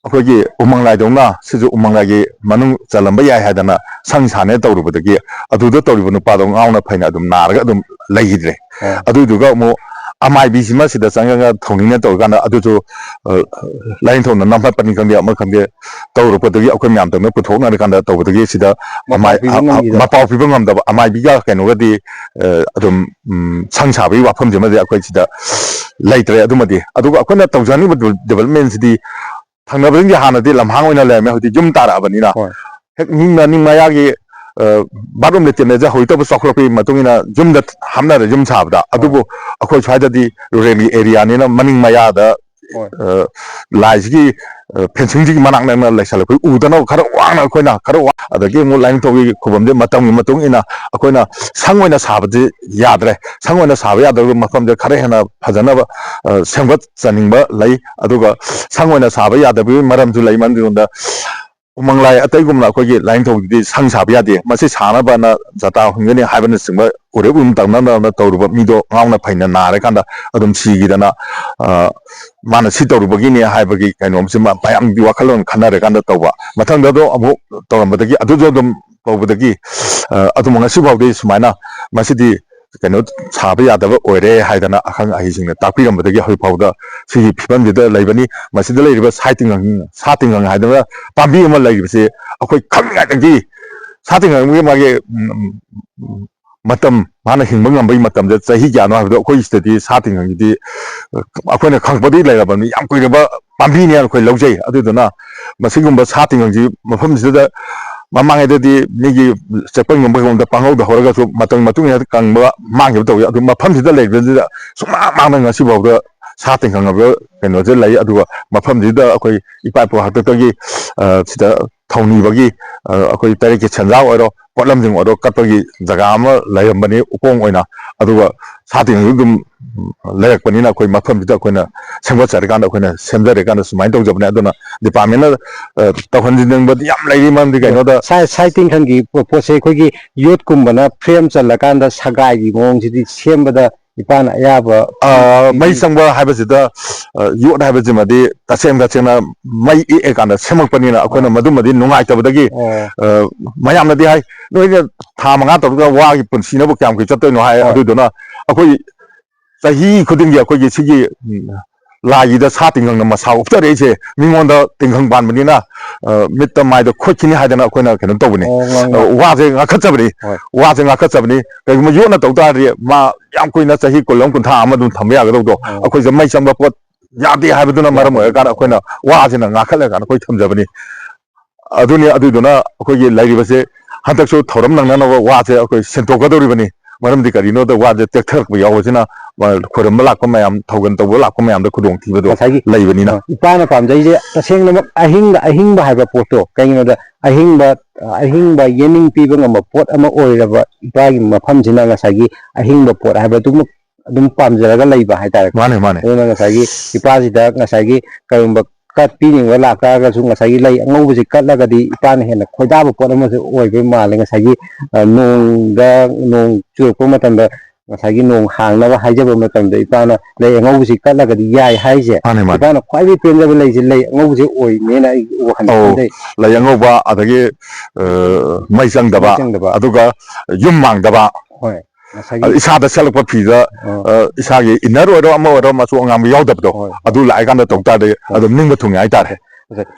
ꯑꯩꯈꯣꯏꯒꯤ ꯎꯃꯪ ꯂꯥꯏꯗꯧꯅ ꯁꯤꯁꯨ ꯎꯃꯪ ꯂꯥꯏꯒꯤ ꯃꯅꯨꯡ ꯆꯜꯂꯝꯕ ꯌꯥꯏ ꯍꯥꯏꯗꯅ ꯁꯪ ꯁꯥꯅꯦ ꯇꯧꯔꯨꯕꯗꯒꯤ ꯑꯗꯨꯗ ꯇꯧꯔꯤꯕ ꯅꯨꯄꯥꯗꯣ ꯉꯥꯎꯅ ꯐꯩꯅ ꯑꯗꯨꯝ ꯅꯥꯔꯒ ꯑꯗꯨꯝ ꯂꯩꯈꯤꯗ꯭ꯔꯦ꯫ ꯑꯣ꯫ ꯑꯗꯨꯗꯨꯒ ꯑꯃꯨꯛ ꯑꯃꯥꯏꯕꯤꯁꯤꯃ ꯁꯤꯗ ꯆꯪꯉꯒ ꯊꯧꯅꯤꯡꯅ ꯇꯧꯔꯀꯥꯟꯗ ꯑꯗꯨꯁꯨ, ꯑ, ꯂꯥꯏꯅꯤꯡꯊꯧꯅ ꯅꯝꯍꯠꯄꯅꯤ ꯈꯪꯗꯦ, ꯑꯃ ꯈꯪꯗꯦ, ꯇꯧꯔꯛꯄꯗꯒꯤ ꯑꯩꯈꯣꯏ ꯃꯌꯥꯝ ꯇꯧꯅ ꯄꯨꯊꯣꯛꯅꯔꯀꯥꯟꯗ ꯇꯧꯕꯗꯒꯤ ꯁꯤꯗ ꯃꯄꯥꯎ ꯑꯃꯥꯏ-, ꯄꯤꯕ ꯑ-, ꯑ-, ꯉꯝꯈꯤꯗꯕ꯫ ꯃꯄꯥꯎ ꯄꯤꯕ ꯉꯝꯗꯕ ꯑꯃꯥꯏꯕꯤꯒ ꯀꯩꯅꯣꯒꯗꯤ, ꯑ, ꯑꯗꯨꯝ, ꯎꯝ, ꯁꯪ ꯁꯥꯕꯒꯤ ꯋꯥꯐꯝꯁꯤꯃꯗꯤ ꯑꯩꯈꯣꯏ ꯁꯤꯗ ꯂꯩꯇ꯭ꯔꯦ꯫ ꯑꯗꯨꯃꯗꯤ, ꯑꯗꯨꯒ ꯑꯩꯈꯣꯏꯅ ꯇꯧꯖꯅꯤꯡꯕ ꯗꯤꯕ-, developmentꯁꯤꯗꯤ ꯊꯪꯅꯕꯁꯤꯡꯗꯤ ꯍꯥꯟꯅꯗꯤ ꯂꯝꯍꯥꯡ ꯑꯣꯏꯅ ꯂꯩꯔꯝꯃꯦ, ꯍꯧꯖꯤꯛ ꯌꯨꯝ ꯇꯥꯔꯛꯑꯕꯅꯤꯅ ꯍꯣꯏ꯫ ꯍꯦꯛ ꯃꯤ ꯃꯅꯤꯡ ꯃꯌꯥꯒꯤ, ꯑ, bathroom latrine ꯁꯦ ꯍꯧꯖꯤꯛꯇꯕꯨ ꯆꯥꯎꯈꯠꯂꯛꯄꯒꯤ ꯃꯇꯨꯡ ꯏꯟꯅ ꯌꯨꯝꯗ ꯍꯥꯞꯅꯔꯦ, ꯌꯨꯝ ꯁꯥꯕꯗ꯫ ꯍꯣꯏ꯫ ꯑꯗꯨꯕꯨ ꯑꯩꯈꯣꯏ ꯁ꯭ꯋꯥꯏꯗꯗꯤ ruralꯒꯤ areaꯅꯤꯅ ꯃꯅꯤꯡ ꯃꯌꯥꯗ, ꯍꯣꯏ꯫ ꯑ, ꯂꯥꯏꯁꯤꯒꯤ, ꯑ, fencingꯁꯤꯒꯤ ꯃꯅꯥꯛ ꯅꯛꯅ ꯂꯩꯁꯜꯂꯛꯄꯒꯤ ꯎꯗꯅꯕ ꯈꯔ ꯋꯥꯡꯅ ꯑꯩꯈꯣꯏꯅ ꯈꯔ ꯋꯥ-, ꯑꯗꯒꯤ ꯑꯃꯨꯛ ꯂꯥꯏꯅꯤꯡꯊꯧꯒꯤ ꯈꯨꯕꯝꯁꯦ ꯃꯇꯝꯒꯤ ꯃꯇꯨꯡ ꯏꯟꯅ ꯑꯩꯈꯣꯏꯅ ꯁꯪ ꯑꯣꯏꯅ ꯁꯥꯕꯗꯤ ꯌꯥꯗ꯭ꯔꯦ꯫ ꯁꯪ ꯑꯣꯏꯅ ꯁꯥꯕ ꯌꯥꯗꯕ ꯃꯐꯝꯁꯦ ꯈꯔ ꯍꯦꯟꯅ ꯐꯖꯅꯕ, ꯑ, ꯁꯦꯝꯒꯠꯆꯅꯤꯡꯕ ꯂꯩ꯫ ꯑꯗꯨꯒ ꯁꯪ ꯑꯣꯏꯅ ꯁꯥꯕ ꯌꯥꯗꯕꯒꯤ ꯃꯔꯝꯁꯨ ꯂꯩ, ꯃꯔꯝꯗꯤ ꯑꯩꯉꯣꯟꯗ ꯎꯃꯪ ꯂꯥꯏ ꯑꯇꯩꯒꯨꯝꯅ ꯑꯩꯈꯣꯏꯒꯤ ꯂꯥꯏꯅꯤꯡꯊꯧꯒꯤꯗꯤ ꯁꯪ ꯁꯥꯕ ꯌꯥꯗꯦ꯫ ꯃꯁꯤ ꯁꯥꯅꯕꯅ ꯖꯇꯥ ꯍꯨꯟꯒꯅꯤ ꯍꯥꯏꯕꯅꯆꯤꯡꯕ ꯎꯔꯦꯞ ꯑꯗꯨꯝ ꯇꯧꯅꯗꯅ ꯇꯧꯔꯨꯕ ꯃꯤꯗꯣ ꯉꯥꯎꯅ ꯐꯩꯅ ꯅꯥꯔꯀꯥꯟꯗ ꯑꯗꯨꯝ ꯁꯤꯈꯤꯗꯅ, ꯑ, ꯃꯥꯅ ꯁꯤ ꯇꯧꯔꯨꯕꯒꯤꯅꯦ ꯍꯥꯏꯕꯒꯤ ꯀꯩꯅꯣꯝꯁꯤꯃ ꯃꯌꯥꯝꯒꯤ ꯋꯥꯈꯜꯂꯣꯟ ꯈꯟꯅꯔꯀꯥꯟꯗ ꯇꯧꯕ꯫ ꯃꯊꯪꯗꯗꯣ ꯑꯃꯨꯛ ꯇꯧꯔꯝꯕꯗꯒꯤ ꯑꯗꯨꯁꯨ ꯑꯗꯨꯝ ꯇꯧꯕꯗꯒꯤ, ꯑ, ꯑꯗꯨꯝ ꯉꯁꯤ ꯐꯥꯎꯗꯤ ꯁꯨꯃꯥꯏꯅ ꯃꯁꯤꯗꯤ ꯀꯩꯅꯣ ꯁꯥꯕ ꯌꯥꯗꯕ ꯑꯣꯏꯔꯦ ꯍꯥꯏꯗꯅ ꯑꯈꯪ ꯑꯍꯩꯁꯤꯡꯅ ꯇꯥꯛꯄꯤꯔꯝꯕꯗꯒꯤ ꯍꯧꯖꯤꯛ ꯐꯥꯎꯗ ꯁꯤꯒꯤ ꯐꯤꯕꯝꯁꯤꯗ ꯂꯩꯕꯅꯤ꯫ ꯃꯁꯤꯗ ꯂꯩꯔꯤꯕ ꯁꯥꯏ ꯇꯤꯡꯈꯪ, ꯁꯥ ꯇꯤꯡꯈꯪ ꯍꯥꯏꯗꯅ ꯄꯥꯝꯕꯤ ꯑꯃ ꯂꯩꯔꯤꯕꯁꯤ ꯑꯩꯈꯣꯏ ꯈꯪꯉꯤꯉꯩꯗꯒꯤ ꯁꯥ ꯇꯤꯡꯈꯪꯒꯤ ꯃꯥꯒꯤ ꯎꯝ, ꯎꯝ, ꯃꯇꯝ, ꯃꯥꯅ ꯍꯤꯡꯕ ꯉꯝꯕꯒꯤ ꯃꯇꯝꯁꯦ ꯆꯍꯤ ꯀꯌꯥꯅꯣ ꯍꯥꯏꯕꯗꯣ ꯑꯩꯈꯣꯏ ꯁꯤꯗꯗꯤ ꯁꯥ ꯇꯤꯡꯈꯪꯒꯤꯗꯤ ꯑꯩꯈꯣꯏꯅ ꯈꯪꯕꯗꯤ ꯂꯩꯔꯕꯅꯤ, ꯌꯥꯝ ꯀꯨꯏꯔꯕ ꯄꯥꯝꯕꯤꯅꯦꯅ ꯑꯩꯈꯣꯏ ꯂꯧꯖꯩ꯫ ꯑꯗꯨꯗꯨꯅ ꯃꯁꯤꯒꯨꯝꯕ ꯁꯥ ꯇꯤꯡꯈꯪꯁꯤ ꯃꯐꯝꯁꯤꯗ ꯃꯃꯥꯡꯉꯩꯗꯗꯤ ꯃꯤꯒꯤ ꯆꯦꯛꯄꯟꯒꯨꯝꯕ ꯀꯩꯒꯨꯝꯕꯗ ꯄꯪꯍꯧꯗ ꯍꯧꯔꯒꯁꯨ ꯃꯇꯝ ꯃꯇꯨꯡ ꯏꯟꯅ ꯀꯪꯕ ꯃꯥꯡꯈꯤꯕ ꯇꯧꯏ꯫ ꯑꯗꯨ ꯃꯐꯝꯁꯤꯗ ꯂꯩꯕꯁꯤꯗ ꯁꯨꯡꯃꯥꯡ ꯃꯥꯡꯅ ꯉꯁꯤꯐꯥꯎꯗ ꯁꯥ ꯇꯤꯡꯈꯪ ꯍꯥꯏꯕ ꯀꯩꯅꯣꯁꯦ ꯂꯩ꯫ ꯑꯗꯨꯒ ꯃꯐꯝꯁꯤꯗ ꯑꯩꯈꯣꯏ ꯏꯄꯥ ꯏꯄꯨ ꯍꯥꯛꯇꯛꯇꯒꯤ ꯁꯤꯗ ꯊꯧꯅꯤꯕꯒꯤ ꯑꯩꯈꯣꯏ ꯇꯔꯦꯠꯀꯤ ꯁꯦꯟꯖꯥ ꯑꯣꯏꯔꯣ, ꯄꯣꯠꯂꯝꯁꯤꯡ ꯑꯣꯏꯔꯣ ꯀꯠꯄꯒꯤ ꯖꯒꯥ ꯑꯃ ꯂꯩꯔꯝꯕꯅꯤ ꯎꯄꯣꯡ ꯑꯣꯏꯅ꯫ ꯑꯗꯨꯒ ꯁꯥ ꯇꯤꯡꯈꯪꯁꯨ ꯑꯗꯨꯝ ꯂꯩꯔꯛꯄꯅꯤꯅ ꯑꯩꯈꯣꯏ ꯃꯐꯝꯁꯤꯗ ꯑꯩꯈꯣꯏꯅ ꯁꯦꯝꯒꯠꯆꯔꯀꯥꯟꯗ, ꯑꯩꯈꯣꯏꯅ ꯁꯦꯝꯖꯔꯀꯥꯟꯗ ꯁꯨꯃꯥꯏꯅ ꯇꯧꯖꯕꯅꯦ꯫ ꯑꯗꯨꯅ ꯗꯤꯄꯥꯔꯠꯃꯦꯟꯅ ꯇꯧꯍꯟꯅꯤꯡꯕꯗꯤ ꯌꯥꯝ ꯂꯩꯔꯤ꯫ ꯃꯔꯝꯗꯤ ꯀꯩꯅꯣꯗ ꯁꯥꯏ ꯁꯥꯏ ꯇꯤꯡꯈꯪꯒꯤ ꯄꯣ- ꯄꯣꯠꯁꯦ ꯑꯩꯈꯣꯏꯒꯤ ꯌꯣꯠꯀꯨꯝꯕꯅ ꯐ꯭ꯔꯦꯝ ꯆꯜꯂꯀꯥꯟꯗ ꯁꯒꯥꯏꯒꯤ ꯃꯑꯣꯡꯁꯤꯗꯤ ꯁꯦꯝꯕꯗ ꯏꯄꯥꯅ ꯑꯌꯥꯕ ꯑ, ꯃꯩ ꯆꯪꯕ ꯍꯥꯏꯕꯁꯤꯗ, ꯑ, ꯌꯣꯠ ꯍꯥꯏꯕꯁꯤꯃꯗꯤ ꯇꯁꯦꯡ ꯇꯁꯦꯡꯅ ꯃꯩ ꯏꯛꯑꯀꯥꯟꯗ ꯁꯦꯝꯃꯛꯄꯅꯤꯅ ꯑꯩꯈꯣꯏꯅ ꯑꯥ꯫ ꯃꯗꯨꯃꯗꯤ ꯅꯨꯡꯉꯥꯏꯇꯕꯗꯒꯤ, ꯑꯣ꯫ ꯑ, ꯃꯌꯥꯝꯅꯗꯤ ꯍꯥꯏ, "ꯅꯣꯏꯅ ꯊꯥ ꯃꯉꯥ ꯇꯔꯨꯛꯇ ꯋꯥꯒꯤ ꯄꯨꯟꯁꯤꯅꯕꯨ ꯀꯌꯥꯝ ꯀꯨꯏ ꯆꯠꯇꯣꯏꯅꯣ?" ꯍꯥꯏ꯫ ꯍꯣꯏ꯫ ꯑꯗꯨꯗꯨꯅ ꯑꯩꯈꯣꯏ ꯆꯍꯤ ꯈꯨꯗꯤꯡꯒꯤ ꯑꯩꯈꯣꯏꯒꯤ ꯁꯤꯒꯤ, ꯎꯝ, ꯂꯥꯏꯒꯤꯗ ꯁꯥ ꯇꯤꯡꯈꯪꯅ ꯃꯁꯥ ꯎꯞꯆꯔꯛꯏꯁꯦ ꯃꯤꯉꯣꯟꯗ ꯇꯤꯡꯈꯪ ꯄꯥꯟꯕꯅꯤꯅ, ꯑ, ꯃꯤꯠꯇ ꯃꯥꯏꯗ ꯈꯣꯠꯈꯤꯅꯤ ꯍꯥꯏꯗꯅ ꯑꯩꯈꯣꯏꯅ ꯀꯩꯅꯣ ꯇꯧꯕꯅꯤ꯫ ꯑꯣ, ꯉꯥꯡ- ꯑ, ꯋꯥꯁꯦ ꯉꯥꯛꯈꯠꯆꯕꯅꯤ꯫ ꯍꯣꯏ꯫ ꯋꯥꯁꯦ ꯉꯥꯛꯈꯠꯆꯕꯅꯤ꯫ ꯀꯩꯒꯨꯝꯕ ꯌꯣꯠꯅ ꯇꯧ ꯇꯥꯔꯗꯤ ꯃꯥ ꯌꯥꯝ ꯀꯨꯏꯅ ꯆꯍꯤ ꯀꯨꯟ ꯑꯃ ꯀꯨꯟꯊ꯭ꯔꯥ ꯑꯃ ꯑꯗꯨꯝ ꯊꯝꯕ ꯌꯥꯒꯗꯧꯗꯣ꯫ ꯑꯣ꯫ ꯑꯩꯈꯣꯏꯁꯦ ꯃꯩ ꯆꯪꯕ ꯄꯣꯠ ꯌꯥꯗꯦ ꯍꯥꯏꯕꯗꯨꯅ ꯃꯔꯝ ꯌꯥꯗꯦ꯫ ꯑꯣꯏꯔꯀꯥꯟꯗ ꯑꯩꯈꯣꯏꯅ ꯋꯥꯁꯤꯅ ꯉꯥꯛꯈꯠꯂꯀꯥꯟꯗ ꯑꯩꯈꯣꯏ ꯊꯝꯖꯕꯅꯤ꯫ ꯑꯗꯨꯅꯤ, ꯑꯗꯨꯏꯗꯨꯅ ꯑꯩꯈꯣꯏꯒꯤ ꯂꯩꯔꯤꯕꯁꯦ ꯍꯟꯗꯛꯁꯨ ꯊꯧꯔꯝ ꯅꯪꯅꯅꯕ ꯋꯥꯁꯦ ꯑꯩꯈꯣꯏ ꯁꯦꯡꯇꯣꯛꯀꯗꯧꯔꯤꯕꯅꯤ꯫ ꯃꯔꯝꯗꯤ ꯀꯔꯤꯅꯣꯗ ꯋꯥꯁꯦ ꯇꯦꯛꯊꯔꯛꯄ ꯌꯥꯎꯕꯁꯤꯅ, ꯑ, ꯈꯣꯏꯔꯝꯕ ꯂꯥꯛꯄ ꯃꯌꯥꯝ, ꯊꯧꯒꯜ ꯇꯧꯕ ꯂꯥꯛꯄ ꯃꯌꯥꯝꯗ ꯈꯨꯗꯣꯡꯊꯤꯕꯗꯣ ꯉꯁꯥꯏꯒꯤ, ꯂꯩꯕꯅꯤꯅ꯫ ꯑ, ꯏꯄꯥꯅ ꯄꯥꯝꯖꯩꯁꯦ ꯇꯁꯦꯡꯅꯃꯛ ꯑꯍꯤꯡꯕ, ꯑꯍꯤꯡꯕ ꯍꯥꯏꯕ ꯄꯣꯠꯇꯣ ꯀꯩꯒꯤꯅꯣꯗ ꯑꯍꯤꯡꯕ, ꯑ, ꯑꯍꯤꯡꯕ ꯌꯦꯅꯤꯡ ꯄꯤꯕ ꯉꯝꯕ ꯄꯣꯠ ꯑꯃ ꯑꯣꯏꯔꯕ ꯏꯄꯥꯒꯤ ꯃꯐꯝꯁꯤꯅ ꯉꯁꯥꯏꯒꯤ ꯑꯍꯤꯡꯕ ꯄꯣꯠ ꯍꯥꯏꯕꯗꯨꯃꯛ ꯑꯗꯨꯝ ꯄꯥꯝꯖꯔꯒ ꯂꯩꯕ ꯍꯥꯏꯇꯥꯔꯦ꯫ ꯃꯥꯅꯦ, ꯃꯥꯅꯦ꯫ ꯑꯗꯨꯅ ꯉꯁꯥꯏꯒꯤ ꯏꯄꯥꯁꯤꯗ ꯉꯁꯥꯏꯒꯤ ꯀꯔꯤꯒꯨꯝꯕ ꯀꯠꯄꯤꯅꯤꯡꯕ ꯂꯥꯛꯇꯥꯔꯒꯁꯨ ꯉꯁꯥꯏꯒꯤ ꯂꯩ ꯑꯉꯧꯕꯁꯤ ꯀꯠꯂꯒꯗꯤ ꯏꯄꯥꯅ ꯍꯦꯟꯅ ꯈꯣꯏꯗꯥꯕ ꯄꯣꯠ ꯑꯃꯁꯨ ꯑꯣꯏꯕ ꯃꯥꯜꯂꯦ꯫ ꯉꯁꯥꯏꯒꯤ, ꯑ, ꯅꯣꯡꯗ, ꯅꯣꯡ ꯆꯨꯔꯛꯄ ꯃꯇꯝꯗ ꯉꯁꯥꯏꯒꯤ ꯅꯣꯡ ꯍꯥꯡꯅꯕ ꯍꯥꯏꯖꯕ ꯃꯇꯝꯗ ꯏꯄꯥꯅ ꯂꯩ ꯑꯉꯧꯕꯁꯤ ꯀꯠꯂꯒꯗꯤ ꯌꯥꯏ ꯍꯥꯏꯁꯦ꯫ ꯃꯥꯅꯦ, ꯃꯥꯅꯦ꯫ ꯏꯄꯥꯅ ꯈ꯭ꯋꯥꯏꯗꯒꯤ ꯄꯦꯟꯖꯕ ꯂꯩꯁꯦ ꯂꯩ ꯑꯉꯧꯕꯁꯦ ꯑꯣꯏꯅꯦꯅ ꯑꯩꯒꯤ ꯋꯥꯈꯜꯗ ꯑꯧ, ꯈꯟꯖꯩ꯫ ꯂꯩ ꯑꯉꯧꯕ, ꯑꯗꯒꯤ, ꯑ, ꯃꯩ ꯆꯪꯗꯕ, ꯃꯩ ꯆꯪꯗꯕ꯫ ꯑꯗꯨꯒ ꯌꯨꯝ ꯃꯥꯡꯗꯕ꯫ ꯍꯣꯏ꯫ ꯉꯁꯥꯏꯒꯤ ꯑꯗ ꯏꯁꯥꯗ ꯁꯦꯠꯂꯛꯄ ꯐꯤꯗ, ꯑꯥ꯫ ꯑ, ꯏꯁꯥꯒꯤ ꯏꯟꯅꯔ ꯑꯣꯏꯔꯣ ꯑꯃ ꯑꯣꯏꯔꯣ ꯃꯆꯨ ꯑꯉꯥꯡꯕ ꯌꯥꯎꯗꯕꯗꯣ, ꯍꯣꯏ꯫ ꯑꯗꯨ ꯂꯥꯛꯑꯀꯥꯟꯗ ꯇꯧ ꯇꯥꯔꯗꯤ ꯍꯣꯏ꯫ ꯑꯗꯨꯝ ꯅꯤꯡꯕ ꯊꯨꯡꯉꯦ ꯍꯥꯏꯇꯥꯔꯦ꯫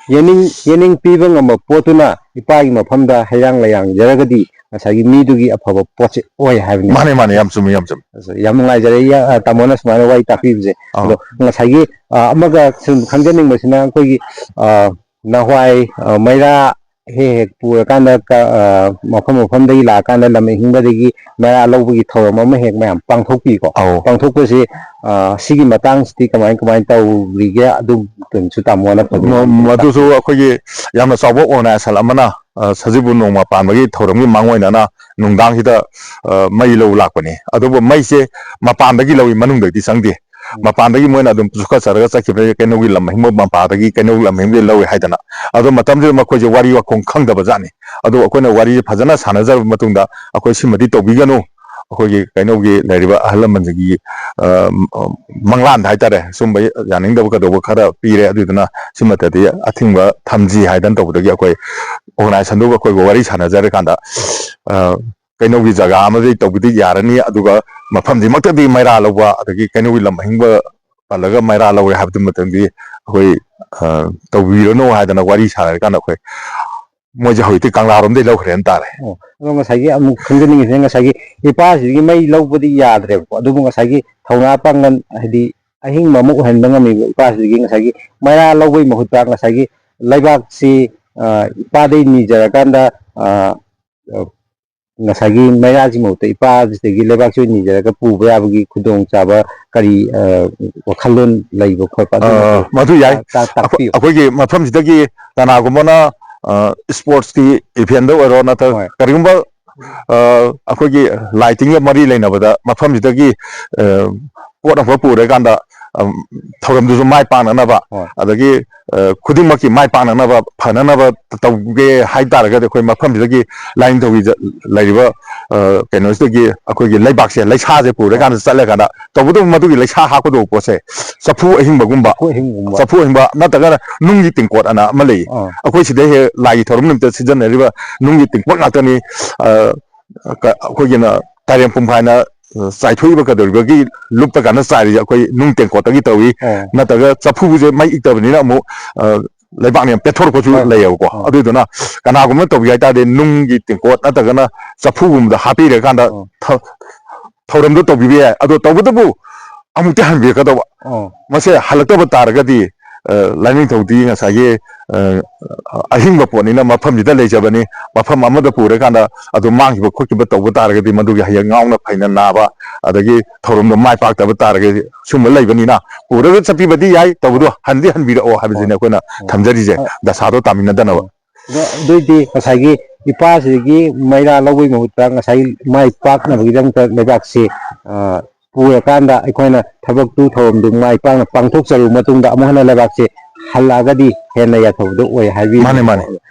ꯌꯦꯅꯤꯡ ꯌꯦꯅꯤꯡ ꯄꯤꯕ ꯉꯝꯕ ꯄꯣꯠꯇꯨꯅ ꯏꯄꯥꯒꯤ ꯃꯐꯝꯗ ꯍꯩꯔꯥꯡ ꯂꯩꯔꯥꯡꯖꯔꯒꯗꯤ ꯉꯁꯥꯏꯒꯤ ꯃꯤꯗꯨꯒꯤ ꯑꯐꯕ ꯄꯣꯠꯁꯦ ꯑꯣꯏ ꯍꯥꯏꯕꯅꯤ꯫ ꯃꯥꯅꯦ, ꯃꯥꯅꯦ, ꯌꯥꯝ ꯆꯨꯝꯃꯤ, ꯌꯥꯝ ꯆꯨꯝꯃꯤ꯫ ꯌꯥꯝ ꯅꯨꯡꯉꯥꯏꯖꯔꯦ꯫ ꯇꯥꯃꯣꯅ ꯁꯨꯃꯥꯏꯅ ꯋꯥꯔꯤ ꯇꯥꯛꯄꯤꯕꯁꯦ꯫ ꯑꯗꯣ ꯉꯁꯥꯏꯒꯤ ꯑꯃꯒ ꯁꯨꯝ ꯈꯪꯖꯅꯤꯡꯕꯁꯤꯅ, ꯑꯩꯈꯣꯏꯒꯤ ꯅꯍꯥꯟꯋꯥꯏ ꯃꯩꯔꯥ ꯍꯦꯛ ꯍꯦꯛ ꯄꯨꯔꯀꯥꯟꯗ ꯃꯐꯝ ꯃꯐꯝꯗꯒꯤ ꯂꯥꯛꯑꯀꯥꯟꯗ ꯂꯝ ꯑꯍꯤꯡꯕꯗꯒꯤ ꯃꯩꯔꯥ ꯂꯧꯕꯒꯤ ꯊꯧꯔꯝ ꯑꯃ ꯍꯦꯛ ꯃꯌꯥꯝ ꯄꯥꯡꯊꯣꯛꯄꯤꯀꯣ꯫ ꯄꯥꯡꯊꯣꯛꯄꯁꯤ ꯁꯤꯒꯤ ꯃꯇꯥꯡꯁꯤꯗꯤ ꯀꯃꯥꯏ ꯀꯃꯥꯏꯅ ꯇꯧꯔꯤꯒꯦ? ꯑꯗꯨꯝꯇꯪꯁꯨ ꯇꯥꯃꯣꯅ ꯐꯖꯅ ꯃꯗꯨꯁꯨ ꯑꯩꯈꯣꯏꯒꯤ ꯌꯥꯝꯅ ꯆꯥꯎꯕ ꯑꯣꯔꯒꯅꯥꯏꯖꯦꯁꯟ ꯑꯃꯅ ꯁꯖꯤꯕꯨ ꯅꯣꯡꯃ ꯄꯥꯟꯕꯒꯤ ꯊꯧꯔꯝꯒꯤ ꯃꯥꯡꯑꯣꯏꯅꯅ ꯅꯨꯡꯗꯥꯡꯁꯤꯗ ꯃꯩ ꯂꯧ ꯂꯥꯛꯄꯅꯤ꯫ ꯑꯗꯨꯕꯨ ꯃꯩꯁꯦ ꯃꯄꯥꯟꯗꯒꯤ ꯂꯧꯏ, ꯃꯅꯨꯡꯗꯒꯤꯗꯤ ꯆꯪꯗꯦ꯫ ꯃꯄꯥꯟꯗꯒꯤ ꯃꯣꯏꯅ ꯑꯗꯨꯝ ꯆꯨꯈꯠꯆꯔꯒ ꯆꯠꯈꯤꯕꯅꯤ, ꯀꯩꯅꯧꯒꯤ ꯂꯝ ꯑꯍꯤꯡꯕ ꯃꯄꯥꯗꯒꯤ ꯀꯩꯅꯧ ꯂꯝ ꯑꯍꯤꯡꯕꯗꯒꯤ ꯂꯧꯏ ꯍꯥꯏꯗꯅ꯫ ꯑꯗꯣ ꯃꯇꯝꯗꯨꯗ ꯃꯈꯣꯏꯁꯦ ꯋꯥꯔꯤ ꯋꯥꯈꯣꯡ ꯈꯪꯗꯕ ꯖꯥꯠꯅꯤ꯫ ꯑꯗꯣ ꯑꯩꯈꯣꯏꯅ ꯋꯥꯔꯤꯁꯦ ꯐꯖꯅ ꯁꯥꯟꯅꯖꯔꯕ ꯃꯇꯨꯡꯗ, ꯑꯩꯈꯣꯏ ꯁꯤꯃꯗꯤ ꯇꯧꯕꯤꯒꯅꯨ, ꯑꯩꯈꯣꯏꯒꯤ ꯀꯩꯅꯧꯒꯤ ꯂꯩꯔꯤꯕ ꯑꯍꯜ ꯂꯃꯟꯁꯤꯒꯤ ꯃꯪꯂꯥꯟꯗ ꯍꯥꯏꯇꯥꯔꯦ, ꯁꯨꯝꯕ ꯌꯥꯅꯤꯡꯗꯕ ꯀꯩꯗꯧꯕ ꯈꯔ ꯄꯤꯔꯦ, ꯑꯗꯨꯗꯨꯅ ꯁꯤꯃꯠꯇꯗꯤ ꯑꯊꯤꯡꯕ ꯊꯝꯁꯤ ꯍꯥꯏꯗꯅ ꯇꯧꯕꯗꯒꯤ ꯑꯩꯈꯣꯏ ꯑꯣꯔꯒꯅꯥꯏꯖꯦꯁꯟꯗꯨꯒ ꯑꯩꯈꯣꯏꯒ ꯋꯥꯔꯤ ꯁꯥꯟꯅꯖꯔꯀꯥꯟꯗ ꯀꯩꯅꯧꯒꯤ ꯖꯒꯥ ꯑꯃꯗꯤ ꯇꯧꯕꯗꯤ ꯌꯥꯔꯅꯤ, ꯑꯗꯨꯒ ꯃꯐꯝꯁꯤꯃꯛꯇꯗꯤ ꯃꯩꯔꯥ ꯂꯧꯕ ꯑꯗꯒꯤ ꯀꯩꯅꯧꯒꯤ ꯂꯝ ꯑꯍꯤꯡꯕ ꯄꯜꯂꯒ ꯃꯩꯔꯥ ꯂꯧꯔꯦ ꯍꯥꯏꯕꯗꯨꯃꯇꯪꯗꯤ ꯑꯩꯈꯣꯏ ꯇꯧꯕꯤꯔꯅꯨ ꯍꯥꯏꯗꯅ ꯋꯥꯔꯤ ꯁꯥꯟꯅꯔꯀꯥꯟꯗ ꯑꯩꯈꯣꯏ ꯃꯣꯏꯁꯦ ꯍꯧꯖꯤꯛꯇꯤ ꯀꯪꯂꯥꯔꯣꯝꯗꯒꯤ ꯂꯧꯈ꯭ꯔꯦꯅ ꯇꯥꯔꯦ꯫ ꯑꯣ, ꯑꯗꯣ ꯉꯁꯥꯏꯒꯤ ꯑꯃꯨꯛ ꯈꯪꯖꯅꯤꯡꯉꯤꯁꯤꯅ, ꯉꯁꯥꯏꯒꯤ ꯏꯄꯥꯁꯤꯗꯒꯤ ꯃꯩ ꯂꯧꯕꯗꯤ ꯌꯥꯗ꯭ꯔꯦꯕꯀꯣ, ꯑꯗꯨꯕꯨ ꯉꯁꯥꯏꯒꯤ ꯊꯧꯅꯥ ꯄꯥꯡꯒꯜ, ꯍꯥꯏꯗꯤ ꯑꯍꯤꯡꯕ ꯑꯃ ꯑꯣꯏꯍꯟꯕ ꯉꯝꯃꯤꯕ ꯏꯄꯥꯁꯤꯗꯒꯤ ꯉꯁꯥꯏꯒꯤ ꯃꯩꯔꯥ ꯂꯧꯕꯒꯤ ꯃꯍꯨꯠꯇ ꯉꯁꯥꯏꯒꯤ ꯂꯩꯕꯥꯛꯁꯤ ꯏꯄꯥꯗꯒꯤ ꯅꯤꯖꯔꯀꯥꯟꯗ ꯉꯁꯥꯏꯒꯤ ꯃꯩꯔꯥꯁꯤ ꯃꯍꯨꯠꯇ ꯏꯄꯥꯁꯤꯗꯒꯤ ꯂꯩꯕꯥꯛꯁꯤ ꯑꯣꯏꯅ ꯅꯤꯖꯔꯒ ꯄꯨꯕ ꯌꯥꯕꯒꯤ ꯈꯨꯗꯣꯡꯆꯥꯕ ꯀꯔꯤ ꯋꯥꯈꯜꯂꯣꯟ ꯂꯩꯕ ꯈꯣꯠꯄ ꯑꯗꯨꯝꯕꯗꯨ ꯃꯗꯨ ꯌꯥꯏ꯫ ꯇꯥꯛꯄꯤꯌꯨ꯫ ꯑꯩꯈꯣꯏꯒꯤ ꯃꯐꯝꯁꯤꯗꯒꯤ ꯀꯅꯥꯒꯨꯝꯕꯅ ꯏꯁꯄꯣꯔꯠꯁꯀꯤ ꯏꯚꯦꯟꯗ ꯑꯣꯏꯔꯣ, ꯅꯠꯇ꯭ꯔꯒ ꯍꯣꯏ꯫ ꯀꯔꯤꯒꯨꯝꯕ ꯑꯩꯈꯣꯏꯒꯤ ꯂꯥꯏ ꯇꯤꯟꯒ ꯃꯔꯤ ꯂꯩꯅꯕꯗ ꯃꯐꯝꯁꯤꯗꯒꯤ ꯄꯣꯠ ꯑꯃꯈꯛ ꯄꯨꯔꯀꯥꯟꯗ ꯊꯧꯔꯝꯗꯨꯁꯨ ꯃꯥꯏ ꯄꯥꯛꯅꯅꯕ, ꯍꯣꯏ꯫ ꯑꯗꯒꯤ ꯈꯨꯗꯤꯡꯃꯛꯀꯤ ꯃꯥꯏ ꯄꯥꯛꯅꯅꯕ, ꯐꯅꯅꯕ ꯇꯧꯒꯦ ꯍꯥꯏ ꯇꯥꯔꯒꯗꯤ, ꯑꯩꯈꯣꯏ ꯃꯐꯝꯁꯤꯗꯒꯤ ꯂꯥꯏꯅꯤꯡꯊꯧꯒꯤ ꯂꯩꯔꯤꯕ ꯀꯩꯅꯣꯁꯤꯗꯒꯤ ꯑꯩꯈꯣꯏꯒꯤ ꯂꯩꯕꯥꯛꯁꯦ, ꯂꯩꯁꯥꯁꯦ ꯄꯨꯔꯀꯥꯟꯗ ꯆꯠꯂꯀꯥꯟꯗ, ꯇꯧꯕꯇꯕꯨ ꯃꯗꯨꯒꯤ ꯂꯩꯁꯥ ꯍꯥꯞꯀꯗꯧꯕ ꯄꯣꯠꯁꯦ ꯆꯐꯨ ꯑꯍꯤꯡꯕꯒꯨꯝꯕ, ꯆꯐꯨ ꯑꯍꯤꯡꯕ ꯅꯠꯇ꯭ꯔꯒꯅ ꯅꯨꯡꯒꯤ ꯇꯦꯡꯀꯣꯠ ꯑꯅ ꯑꯃ ꯂꯩ꯫ ꯑꯥ꯫ ꯑꯩꯈꯣꯏ ꯁꯤꯗ ꯍꯦꯛ ꯂꯥꯏꯒꯤ ꯊꯧꯔꯝ ꯅꯨꯃꯤꯠꯇ ꯁꯤꯖꯤꯟꯅꯔꯤꯕ ꯅꯨꯡꯒꯤ ꯇꯦꯡꯀꯣꯠ ꯉꯥꯛꯇꯅꯤ꯫ ꯑꯩꯈꯣꯏꯒꯤꯅ ꯇꯥꯏꯔꯦꯝ ꯄꯨꯝꯐꯥꯏꯅ ꯆꯥꯏꯊꯣꯛꯏꯕ ꯀꯩꯗꯧꯔꯤꯕꯒꯤ ꯂꯨꯞꯇ ꯀꯥꯟꯗ ꯆꯥꯏꯔꯤꯁꯦ ꯑꯩꯈꯣꯏ ꯅꯨꯡ ꯇꯦꯡꯀꯣꯠꯇꯒꯤ ꯇꯧꯏ꯫ ꯑꯣ꯫ ꯅꯠꯇ꯭ꯔꯒ ꯆꯐꯨꯁꯦ ꯃꯩ ꯏꯛꯇꯕꯅꯤꯅ ꯑꯃꯨꯛ ꯂꯩꯕꯥꯛꯅ ꯌꯥꯝ ꯄꯦꯠꯊꯣꯔꯛꯄꯁꯨ ꯍꯣꯏ, ꯍꯣꯏ꯫ ꯂꯩꯌꯦꯕꯀꯣ꯫ ꯑꯥ꯫ ꯑꯗꯨꯗꯨꯅ ꯀꯅꯥꯒꯨꯝꯕ ꯇꯧꯕꯤꯒꯦ ꯍꯥꯏ ꯇꯥꯔꯗꯤ ꯅꯨꯡꯒꯤ ꯇꯦꯡꯀꯣꯠ ꯅꯠꯇ꯭ꯔꯒꯅ ꯆꯐꯨꯒꯨꯝꯕꯗ ꯍꯥꯞꯄꯤꯔꯀꯥꯟꯗ ꯑꯥ꯫ ꯊ-, ꯊꯧꯔꯝꯗꯣ ꯇꯧꯕꯤꯕ ꯌꯥꯏ꯫ ꯑꯗꯣ ꯇꯧꯕꯇꯕꯨ ꯑꯃꯨꯛꯇꯤ ꯍꯟꯕꯤꯔꯛꯀꯗꯧꯕ꯫ ꯑꯥ꯫ ꯃꯁꯦ ꯍꯜꯂꯛꯇꯕ ꯇꯥꯔꯒꯗꯤ, ꯑ, ꯂꯥꯏꯅꯤꯡꯊꯧꯗꯤ ꯉꯁꯥꯏꯒꯤ, ꯑ, ꯑꯍꯤꯡꯕ ꯄꯣꯠꯅꯤꯅ ꯃꯐꯝꯁꯤꯗ ꯂꯩꯖꯕꯅꯤ꯫ ꯃꯐꯝ ꯑꯃꯗ ꯄꯨꯔꯀꯥꯟꯗ ꯑꯗꯨꯝ ꯃꯥꯡꯈꯤꯕ ꯈꯣꯠꯈꯤꯕ ꯇꯧꯕ ꯇꯥꯔꯒꯗꯤ ꯃꯗꯨꯒꯤ ꯍꯌꯦꯡ ꯉꯥꯎꯅ ꯐꯩꯅ ꯅꯥꯕ, ꯑꯗꯒꯤ ꯊꯧꯔꯝꯗꯣ ꯃꯥꯏ ꯄꯥꯛꯇꯕ ꯇꯥꯔꯒꯗꯤ ꯁꯨꯝꯕ ꯂꯩꯕꯅꯤꯅ ꯄꯨꯔꯒ ꯆꯠꯄꯤꯕꯗꯤ ꯌꯥꯏ, ꯇꯧꯕꯗꯣ ꯍꯟꯗꯤ ꯍꯟꯕꯤꯔꯛꯑꯣ ꯍꯥꯏꯕꯁꯤꯅꯤ ꯍꯣꯏ꯫ ꯑꯩꯈꯣꯏꯅ ꯑ, ꯊꯝꯖꯔꯤꯁꯦ, ꯑ, ꯗꯁꯥꯗꯣ ꯇꯥꯃꯤꯟꯅꯗꯅꯕ꯫ ꯑ, ꯑꯗꯨ ꯑꯣꯏꯗꯤ ꯉꯁꯥꯏꯒꯤ ꯏꯄꯥꯁꯤꯒꯤ ꯃꯩꯔꯥ ꯂꯧꯕꯒꯤ ꯃꯍꯨꯠꯇ ꯉꯁꯥꯏꯒꯤ ꯃꯥꯏ ꯄꯥꯛꯅꯕꯒꯤꯗꯃꯛꯇ ꯂꯩꯕꯥꯛꯁꯤ, ꯑ, ꯄꯨꯔꯀꯥꯟꯗ ꯑꯩꯈꯣꯏꯅ ꯊꯕꯛꯇꯨ ꯊꯧꯔꯝꯗꯨ ꯃꯥꯏ ꯄꯥꯛꯅ ꯄꯥꯡꯊꯣꯛꯆꯔꯕ ꯃꯇꯨꯡꯗ ꯑꯃꯨꯛ ꯍꯟꯅ ꯂꯩꯕꯥꯛꯁꯦ ꯍꯜꯂꯛꯑꯒꯗꯤ ꯍꯦꯟꯅ ꯌꯥꯊꯕꯗꯣ ꯑꯣꯏ ꯍꯥꯏꯕꯤꯕ꯫ ꯃꯥꯅꯦ, ꯃꯥꯅꯦ꯫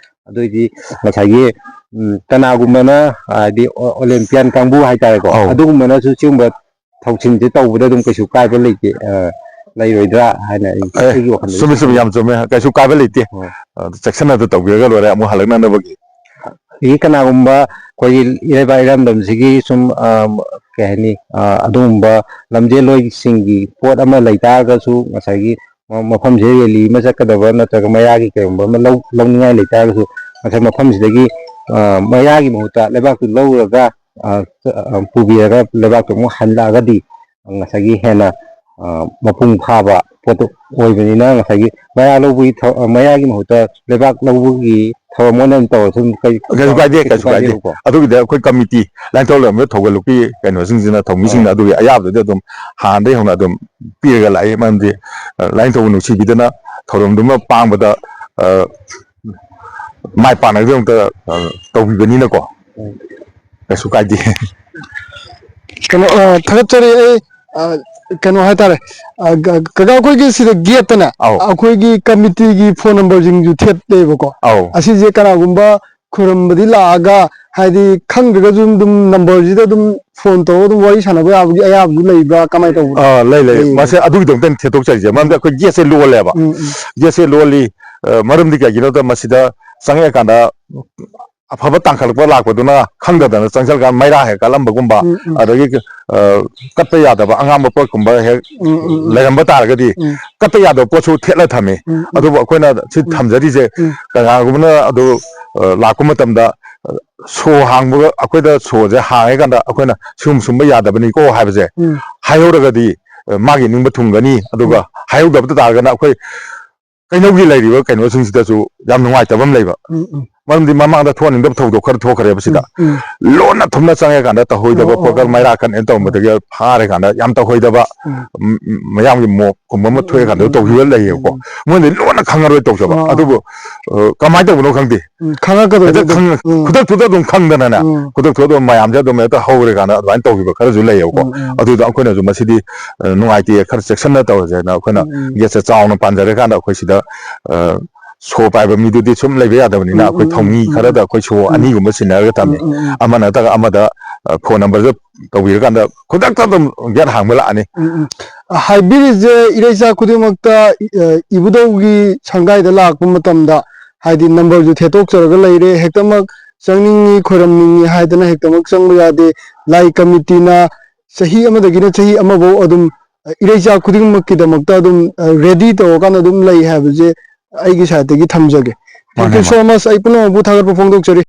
ꯑꯗꯨꯑꯣꯏꯗꯤ ꯉꯁꯥꯏꯒꯤ, ꯎꯝ, ꯀꯅꯥꯒꯨꯝꯕꯅ, ꯍꯥꯏꯗꯤ ꯑꯣ-, ꯑꯣꯂꯦꯝꯄꯤꯌꯥꯟ ꯀꯥꯡꯕꯨ ꯍꯥꯏꯇꯥꯔꯦꯀꯣ, ꯑꯧ꯫ ꯑꯗꯨꯒꯨꯝꯕꯅꯁꯨ ꯁꯤꯒꯨꯝꯕ ꯊꯧꯁꯤꯜꯁꯦ ꯇꯧꯕꯗ ꯑꯗꯨꯝ ꯀꯩꯁꯨ ꯀꯥꯏꯕ ꯂꯩꯇꯦ, ꯑ, ꯂꯩꯔꯣꯏꯗ꯭ꯔꯥ ꯍꯥꯏꯅ ꯑꯩ, ꯑꯦ, ꯑꯩꯒꯤ ꯋꯥꯈꯜꯗꯗꯤ ꯆꯨꯝꯃꯤ, ꯆꯨꯝꯃꯤ, ꯈꯜꯂꯤ꯫ ꯌꯥꯝ ꯆꯨꯝꯃꯦ꯫ ꯀꯩꯁꯨ ꯀꯥꯏꯕ ꯂꯩꯇꯦ꯫ ꯍꯣꯏ꯫ ꯑ, ꯆꯦꯛꯁꯤꯟꯅꯗ ꯇꯧꯕꯤꯔꯒ ꯂꯣꯏꯔꯦ ꯑꯃꯨꯛ ꯍꯜꯂꯛꯅꯅꯕꯒꯤ꯫ ꯑꯗꯒꯤ ꯀꯅꯥꯒꯨꯝꯕ ꯑꯩꯈꯣꯏꯒꯤ ꯏꯔꯩꯕꯥꯛ ꯏꯔꯝꯗꯝꯁꯤꯒꯤ ꯁꯨꯝ, ꯑ, ꯀꯩ ꯍꯥꯏꯅꯤ, ꯑ, ꯑꯗꯨꯒꯨꯝꯕ ꯂꯝꯖꯦꯜꯂꯣꯏꯁꯤꯡꯒꯤ ꯄꯣꯠ ꯑꯃ ꯂꯩ ꯇꯥꯔꯒꯁꯨ ꯉꯁꯥꯏꯒꯤ ꯃ-, ꯃꯐꯝꯁꯤꯗ ꯔꯦꯂꯤ ꯑꯃ ꯆꯠꯀꯗꯕ ꯅꯠꯇ꯭ꯔꯒ ꯃꯩꯔꯥꯒꯤ ꯀꯩꯒꯨꯝꯕ ꯑꯃ ꯂꯧ-, ꯂꯧꯅꯤꯡꯉꯥꯏ ꯂꯩ ꯇꯥꯔꯒꯁꯨ ꯉꯁꯥꯏ ꯃꯐꯝꯁꯤꯗꯒꯤ, ꯑ, ꯃꯩꯔꯥꯒꯤ ꯃꯍꯨꯠꯇ ꯂꯩꯕꯥꯛꯇꯨ ꯂꯧꯔꯒ, ꯑ, ꯑ, ꯄꯨꯕꯤꯔꯒ ꯂꯩꯕꯥꯛꯇꯨ ꯑꯃꯨꯛ ꯍꯜꯂꯛꯑꯒꯗꯤ ꯉꯁꯥꯏꯒꯤ ꯍꯦꯟꯅ, ꯑ, ꯃꯄꯨꯡ ꯐꯥꯕ ꯄꯣꯠꯇꯨ ꯑꯣꯏꯕꯅꯤꯅ ꯉꯁꯥꯏꯒꯤ ꯃꯩꯔꯥ ꯂꯧꯕꯒꯤ ꯊ-, ꯑ, ꯃꯩꯔꯥꯒꯤ ꯃꯍꯨꯠꯇ ꯂꯩꯕꯥꯛ ꯂꯧꯕꯒꯤ ꯊꯧꯔꯝ ꯑꯣꯏꯅ ꯑꯗꯨꯝ ꯇꯧꯔꯁꯨ ꯑꯗꯨꯝ ꯀꯩ-, ꯀꯩꯁꯨ ꯀꯥꯏꯗꯦ, ꯀꯩꯁꯨ ꯀꯩꯁꯨ ꯀꯥꯏꯗꯦ꯫ ꯀꯥꯏꯗꯦꯕꯀꯣ꯫ ꯑꯗꯨꯒꯤꯗꯤ ꯑꯩꯈꯣꯏ ꯀꯃꯤꯇꯤ, ꯂꯥꯏꯅꯤꯡꯊꯧ ꯂꯩꯔꯝꯕ ꯊꯧꯒꯜꯂꯨꯞꯀꯤ ꯀꯩꯅꯣꯁꯤꯡꯁꯤꯅ, ꯊꯧꯃꯤꯁꯤꯡꯅ ꯑꯥ꯫ ꯑꯗꯨꯒꯤ ꯑꯌꯥꯕꯗꯨꯗꯤ ꯑꯗꯨꯝ ꯍꯥꯟꯅꯗꯒꯤ ꯍꯧꯅ ꯑꯗꯨꯝ ꯄꯤꯔꯒ ꯂꯥꯛꯏ꯫ ꯃꯔꯝꯗꯤ, ꯑ, ꯂꯥꯏꯅꯤꯡꯊꯧꯕ ꯅꯨꯡꯁꯤꯕꯤꯗꯅ ꯊꯧꯔꯝꯗꯨꯃ ꯄꯥꯡꯕꯗ, ꯑ, ꯃꯥꯏ ꯄꯥꯛꯅꯕꯒꯤꯗꯃꯛꯇ, ꯑ, ꯇꯧꯕꯤꯕꯅꯤꯅꯀꯣ꯫ ꯎꯝ꯫ ꯀꯩꯁꯨ ꯀꯥꯏꯗꯦ꯫ ꯀꯩꯅꯣ, ꯑ, ꯊꯥꯒꯠꯆꯔꯤ꯫ ꯑꯩ, ꯑ, ꯀꯩꯅꯣ ꯍꯥꯏꯇꯥꯔꯦ, ꯑ, ꯒ-, ꯀꯀꯥ, ꯑꯩꯈꯣꯏꯒꯤ ꯁꯤꯗ ꯒꯦꯠꯇꯅꯦ, ꯑꯧ꯫ ꯑꯩꯈꯣꯏꯒꯤ ꯀꯃꯤꯇꯤꯒꯤ ꯐꯣꯟ ꯅꯝꯕꯔꯁꯤꯡꯁꯨ ꯊꯦꯠꯂꯦꯕꯀꯣ꯫ ꯑꯧ꯫ ꯑꯁꯤꯁꯦ ꯀꯅꯥꯒꯨꯝꯕ ꯈꯨꯔꯨꯝꯕꯗꯤ ꯂꯥꯛꯑꯒ, ꯍꯥꯏꯗꯤ ꯈꯪꯗ꯭ꯔꯒꯁꯨ ꯑꯗꯨꯝ ꯅꯝꯕꯔꯁꯤꯗ ꯑꯗꯨꯝ ꯐꯣꯟ ꯇꯧꯔꯒ ꯑꯗꯨꯝ ꯋꯥꯔꯤ ꯁꯥꯟꯅꯕ ꯌꯥꯕꯒꯤ ꯑꯌꯥꯕꯁꯨ ꯂꯩꯕ꯭ꯔꯥ? ꯀꯃꯥꯏꯅ ꯇꯧꯕꯅꯣ? ꯑꯥ, ꯂꯩ, ꯂꯩ꯫ ꯂꯩ, ꯃꯁꯦ ꯂꯩ꯫ ꯑꯗꯨꯒꯤꯗꯃꯛꯇꯅꯤ ꯊꯦꯠꯇꯣꯛꯆꯔꯤꯁꯦ꯫ ꯃꯔꯝꯗꯤ ꯎꯝ꯫ ꯑꯩꯈꯣꯏ ꯒꯦꯠꯁꯦ ꯂꯣꯜꯂꯦꯕ꯫ ꯎꯝ, ꯎꯝ꯫ ꯒꯦꯠꯁꯦ ꯂꯣꯜꯂꯤ꯫ ꯑ, ꯃꯔꯝꯗꯤ ꯀꯩꯒꯤꯅꯣꯗ ꯃꯁꯤꯗ ꯆꯪꯉꯛꯑꯀꯥꯟꯗ ꯑꯐꯕ ꯇꯥꯡꯈꯠꯂꯛꯄ ꯂꯥꯛꯄꯗꯨꯅ ꯈꯪꯗꯗꯅ ꯆꯪꯁꯤꯜꯂꯀꯥꯟꯗ ꯃꯩꯔꯥ ꯍꯦꯛ ꯀꯠꯂꯝꯕꯒꯨꯝꯕ, ꯎꯝ, ꯎꯝ꯫ ꯑꯗꯒꯤ ꯑ, ꯀꯠꯄ ꯌꯥꯗꯕ ꯑꯉꯥꯡꯕ ꯄꯣꯠꯀꯨꯝꯕ ꯍꯦꯛ ꯎꯝ, ꯎꯝ, ꯎꯝ꯫ ꯂꯩꯔꯝꯕ ꯇꯥꯔꯒꯗꯤ, ꯎꯝ꯫ ꯀꯠꯄ ꯌꯥꯗꯕ ꯄꯣꯠꯁꯨ ꯊꯦꯠꯂ ꯊꯝꯃꯤ꯫ ꯎꯝ, ꯎꯝ꯫ ꯑꯗꯨꯕꯨ ꯑꯩꯈꯣꯏꯅ ꯁꯤ ꯎꯝ꯫ ꯊꯝꯖꯔꯤꯁꯦ, ꯎꯝ꯫ ꯀꯅꯥꯒꯨꯝꯕꯅ ꯑꯗꯨ ꯑ, ꯂꯥꯛꯄ ꯃꯇꯝꯗ, ꯑ, ꯁꯣ ꯍꯥꯡꯕꯒ, ꯑꯩꯈꯣꯏꯗ ꯁꯣꯁꯦ ꯍꯥꯡꯉꯀꯥꯟꯗ ꯑꯩꯈꯣꯏꯅ ꯁꯤꯒꯨꯝ ꯁꯨꯝꯕ ꯌꯥꯗꯕꯅꯤꯀꯣ ꯍꯥꯏꯕꯁꯦ ꯎꯝ꯫ ꯍꯥꯏꯍꯧꯔꯒꯗꯤ, ꯑ, ꯃꯥꯒꯤ ꯅꯤꯡꯕ ꯊꯨꯡꯒꯅꯤ꯫ ꯑꯗꯨꯒ ꯍꯥꯏꯍꯧꯗꯕ ꯇꯥꯔꯒꯅ ꯑꯩꯈꯣꯏ ꯀꯩꯅꯧꯒꯤ ꯂꯩꯔꯤꯕ ꯀꯩꯅꯣꯁꯤꯡꯁꯤꯗꯁꯨ ꯌꯥꯝ ꯅꯨꯡꯉꯥꯏꯇꯕ ꯑꯃ ꯂꯩꯕ꯫ ꯎꯝ, ꯎꯝ꯫ ꯃꯔꯝꯗꯤ ꯃꯃꯥꯡꯗ ꯊꯣꯛꯍꯟꯅꯤꯡꯗꯕ ꯊꯧꯗꯣꯛ ꯈꯔ ꯊꯣꯛꯈ꯭ꯔꯦꯕ ꯁꯤꯗ꯫ ꯎꯝ, ꯎꯝ꯫ ꯂꯣꯟꯅ ꯊꯨꯝꯅ ꯆꯪꯉꯀꯥꯟꯗ ꯇꯧꯍꯣꯏꯗꯕ ꯑꯣ, ꯑꯣ, ꯄꯣꯠꯀ ꯑꯣ꯫ ꯃꯩꯔꯥ ꯀꯟꯅ ꯇꯧꯔꯝꯕꯗꯒꯤ ꯐꯥꯔꯀꯥꯟꯗ ꯌꯥꯝ ꯇꯧꯍꯣꯏꯗꯕ, ꯎꯝ꯫ ꯎꯝ, ꯎꯝ, ꯃꯌꯥꯝꯒꯤ ꯃꯣꯞ ꯀꯨꯝꯕ ꯑꯃ ꯎꯝ, ꯊꯣꯛꯑꯀꯥꯟꯗ ꯎꯝ, ꯇꯧꯈꯤꯕ ꯎꯝ, ꯂꯩꯌꯦꯕꯀꯣ꯫ ꯎꯝ꯫ ꯃꯣꯏꯗꯤ ꯂꯣꯟꯅ ꯈꯪꯉꯔꯣꯏ ꯇꯧꯖꯕ꯫ ꯑꯣ꯫ ꯑꯗꯨꯕꯨ, ꯑ, ꯀꯃꯥꯏꯅ ꯇꯧꯕꯅꯣ ꯈꯪꯗꯦ꯫ ꯎꯝ, ꯈꯪꯉꯛꯀꯗꯣꯏꯅꯤ ꯍꯦꯛꯇ ꯑꯗꯨꯝ꯫ ꯈꯪ-, ꯎꯝ꯫ ꯈꯨꯗꯛ ꯈꯨꯗꯛ ꯑꯗꯨꯝ ꯈꯪꯗꯅꯅꯦ, ꯎꯝ꯫ ꯈꯨꯗꯛ ꯈꯨꯗꯛ ꯑꯗꯨꯝ ꯃꯌꯥꯝꯁꯦ ꯑꯗꯨꯝ ꯍꯦꯛꯇ ꯍꯧꯔꯀꯥꯟꯗ ꯑꯗꯨꯃꯥꯏꯅ ꯇꯧꯈꯤꯕ ꯈꯔꯁꯨ ꯂꯩꯌꯦꯕꯀꯣ꯫ ꯎꯝ, ꯎꯝ꯫ ꯑꯗꯨꯗ ꯑꯩꯈꯣꯏꯅꯁꯨ ꯃꯁꯤꯗꯤ, ꯑ, ꯅꯨꯡꯉꯥꯏꯇꯦ, ꯈꯔ ꯆꯦꯛꯁꯤꯟꯅ ꯇꯧꯔꯁꯦꯅ ꯑꯩꯈꯣꯏꯅ ꯎꯝ, ꯎꯝ꯫ ꯒꯦꯠꯁꯦ ꯆꯥꯎꯅ ꯄꯥꯟꯖꯔꯀꯥꯟꯗ ꯑꯩꯈꯣꯏ ꯁꯤꯗ, ꯑ, ꯁꯣ ꯄꯥꯏꯕ ꯃꯤꯗꯨꯗꯤ ꯁꯨꯝ ꯂꯩꯕ ꯌꯥꯗꯕꯅꯤꯅ ꯎꯝ, ꯑꯩꯈꯣꯏ ꯎꯝ, ꯊꯧꯃꯤ ꯎꯝ, ꯈꯔꯗ ꯎꯝ꯫ ꯑꯩꯈꯣꯏ ꯁꯣ ꯎꯝ꯫ ꯑꯅꯤꯒꯨꯝꯕ ꯁꯤꯟꯅꯔꯒ ꯊꯝꯃꯤ꯫ ꯎꯝ, ꯎꯝ, ꯎꯝ꯫ ꯑꯃ ꯅꯠꯇ꯭ꯔꯒ ꯑꯃꯗ, ꯑ, ꯐꯣꯟ ꯅꯝꯕꯔꯗ ꯇꯧꯕꯤꯔꯀꯥꯟꯗ ꯈꯨꯗꯛꯇ ꯑꯗꯨꯝ ꯒꯦꯠ ꯍꯥꯡꯕ ꯂꯥꯛꯑꯅꯤ꯫ ꯎꯝ, ꯎꯝ꯫ ꯑ, ꯍꯥꯏꯕꯤꯔꯤꯁꯦ ꯏꯔꯩꯆꯥ ꯈꯨꯗꯤꯡꯃꯛꯇ, ꯑ, ꯏꯕꯨꯙꯧꯒꯤ ꯁꯪꯒꯥꯏꯗ ꯂꯥꯛꯄ ꯃꯇꯝꯗ ꯍꯥꯏꯗꯤ ꯅꯝꯕꯔꯁꯨ ꯊꯦꯠꯇꯣꯛꯆꯔꯒ ꯂꯩꯔꯦ, ꯍꯦꯛꯇꯃꯛ ꯆꯪꯅꯤꯡꯉꯤ, ꯈꯣꯏꯔꯝꯅꯤꯡꯉꯤ ꯍꯥꯏꯗꯅ ꯍꯦꯛꯇꯃꯛ ꯆꯪꯕ ꯌꯥꯗꯦ꯫ ꯂꯥꯏ ꯀꯃꯤꯇꯤꯅ ꯆꯍꯤ ꯑꯃꯗꯒꯤꯅ ꯆꯍꯤ ꯑꯃꯐꯧ ꯑꯗꯨꯝ, ꯑ, ꯏꯔꯩꯆꯥ ꯈꯨꯗꯤꯡꯃꯛꯀꯤꯗꯃꯛꯇ ꯑꯗꯨꯝ, ꯑ, ready ꯇꯧꯔꯀꯥꯟꯗ ꯑꯗꯨꯝ ꯂꯩ ꯍꯥꯏꯕꯁꯦ ꯑꯩꯒꯤ side ꯇꯒꯤ ꯊꯝꯖꯒꯦ꯫ Thank you ꯃꯥꯅꯦ, so much꯫ ꯑꯩ ꯄꯨꯝꯅꯃꯛꯄꯨ ꯊꯥꯒꯠꯄ ꯐꯣꯡꯗꯣꯛꯆꯔꯤ꯫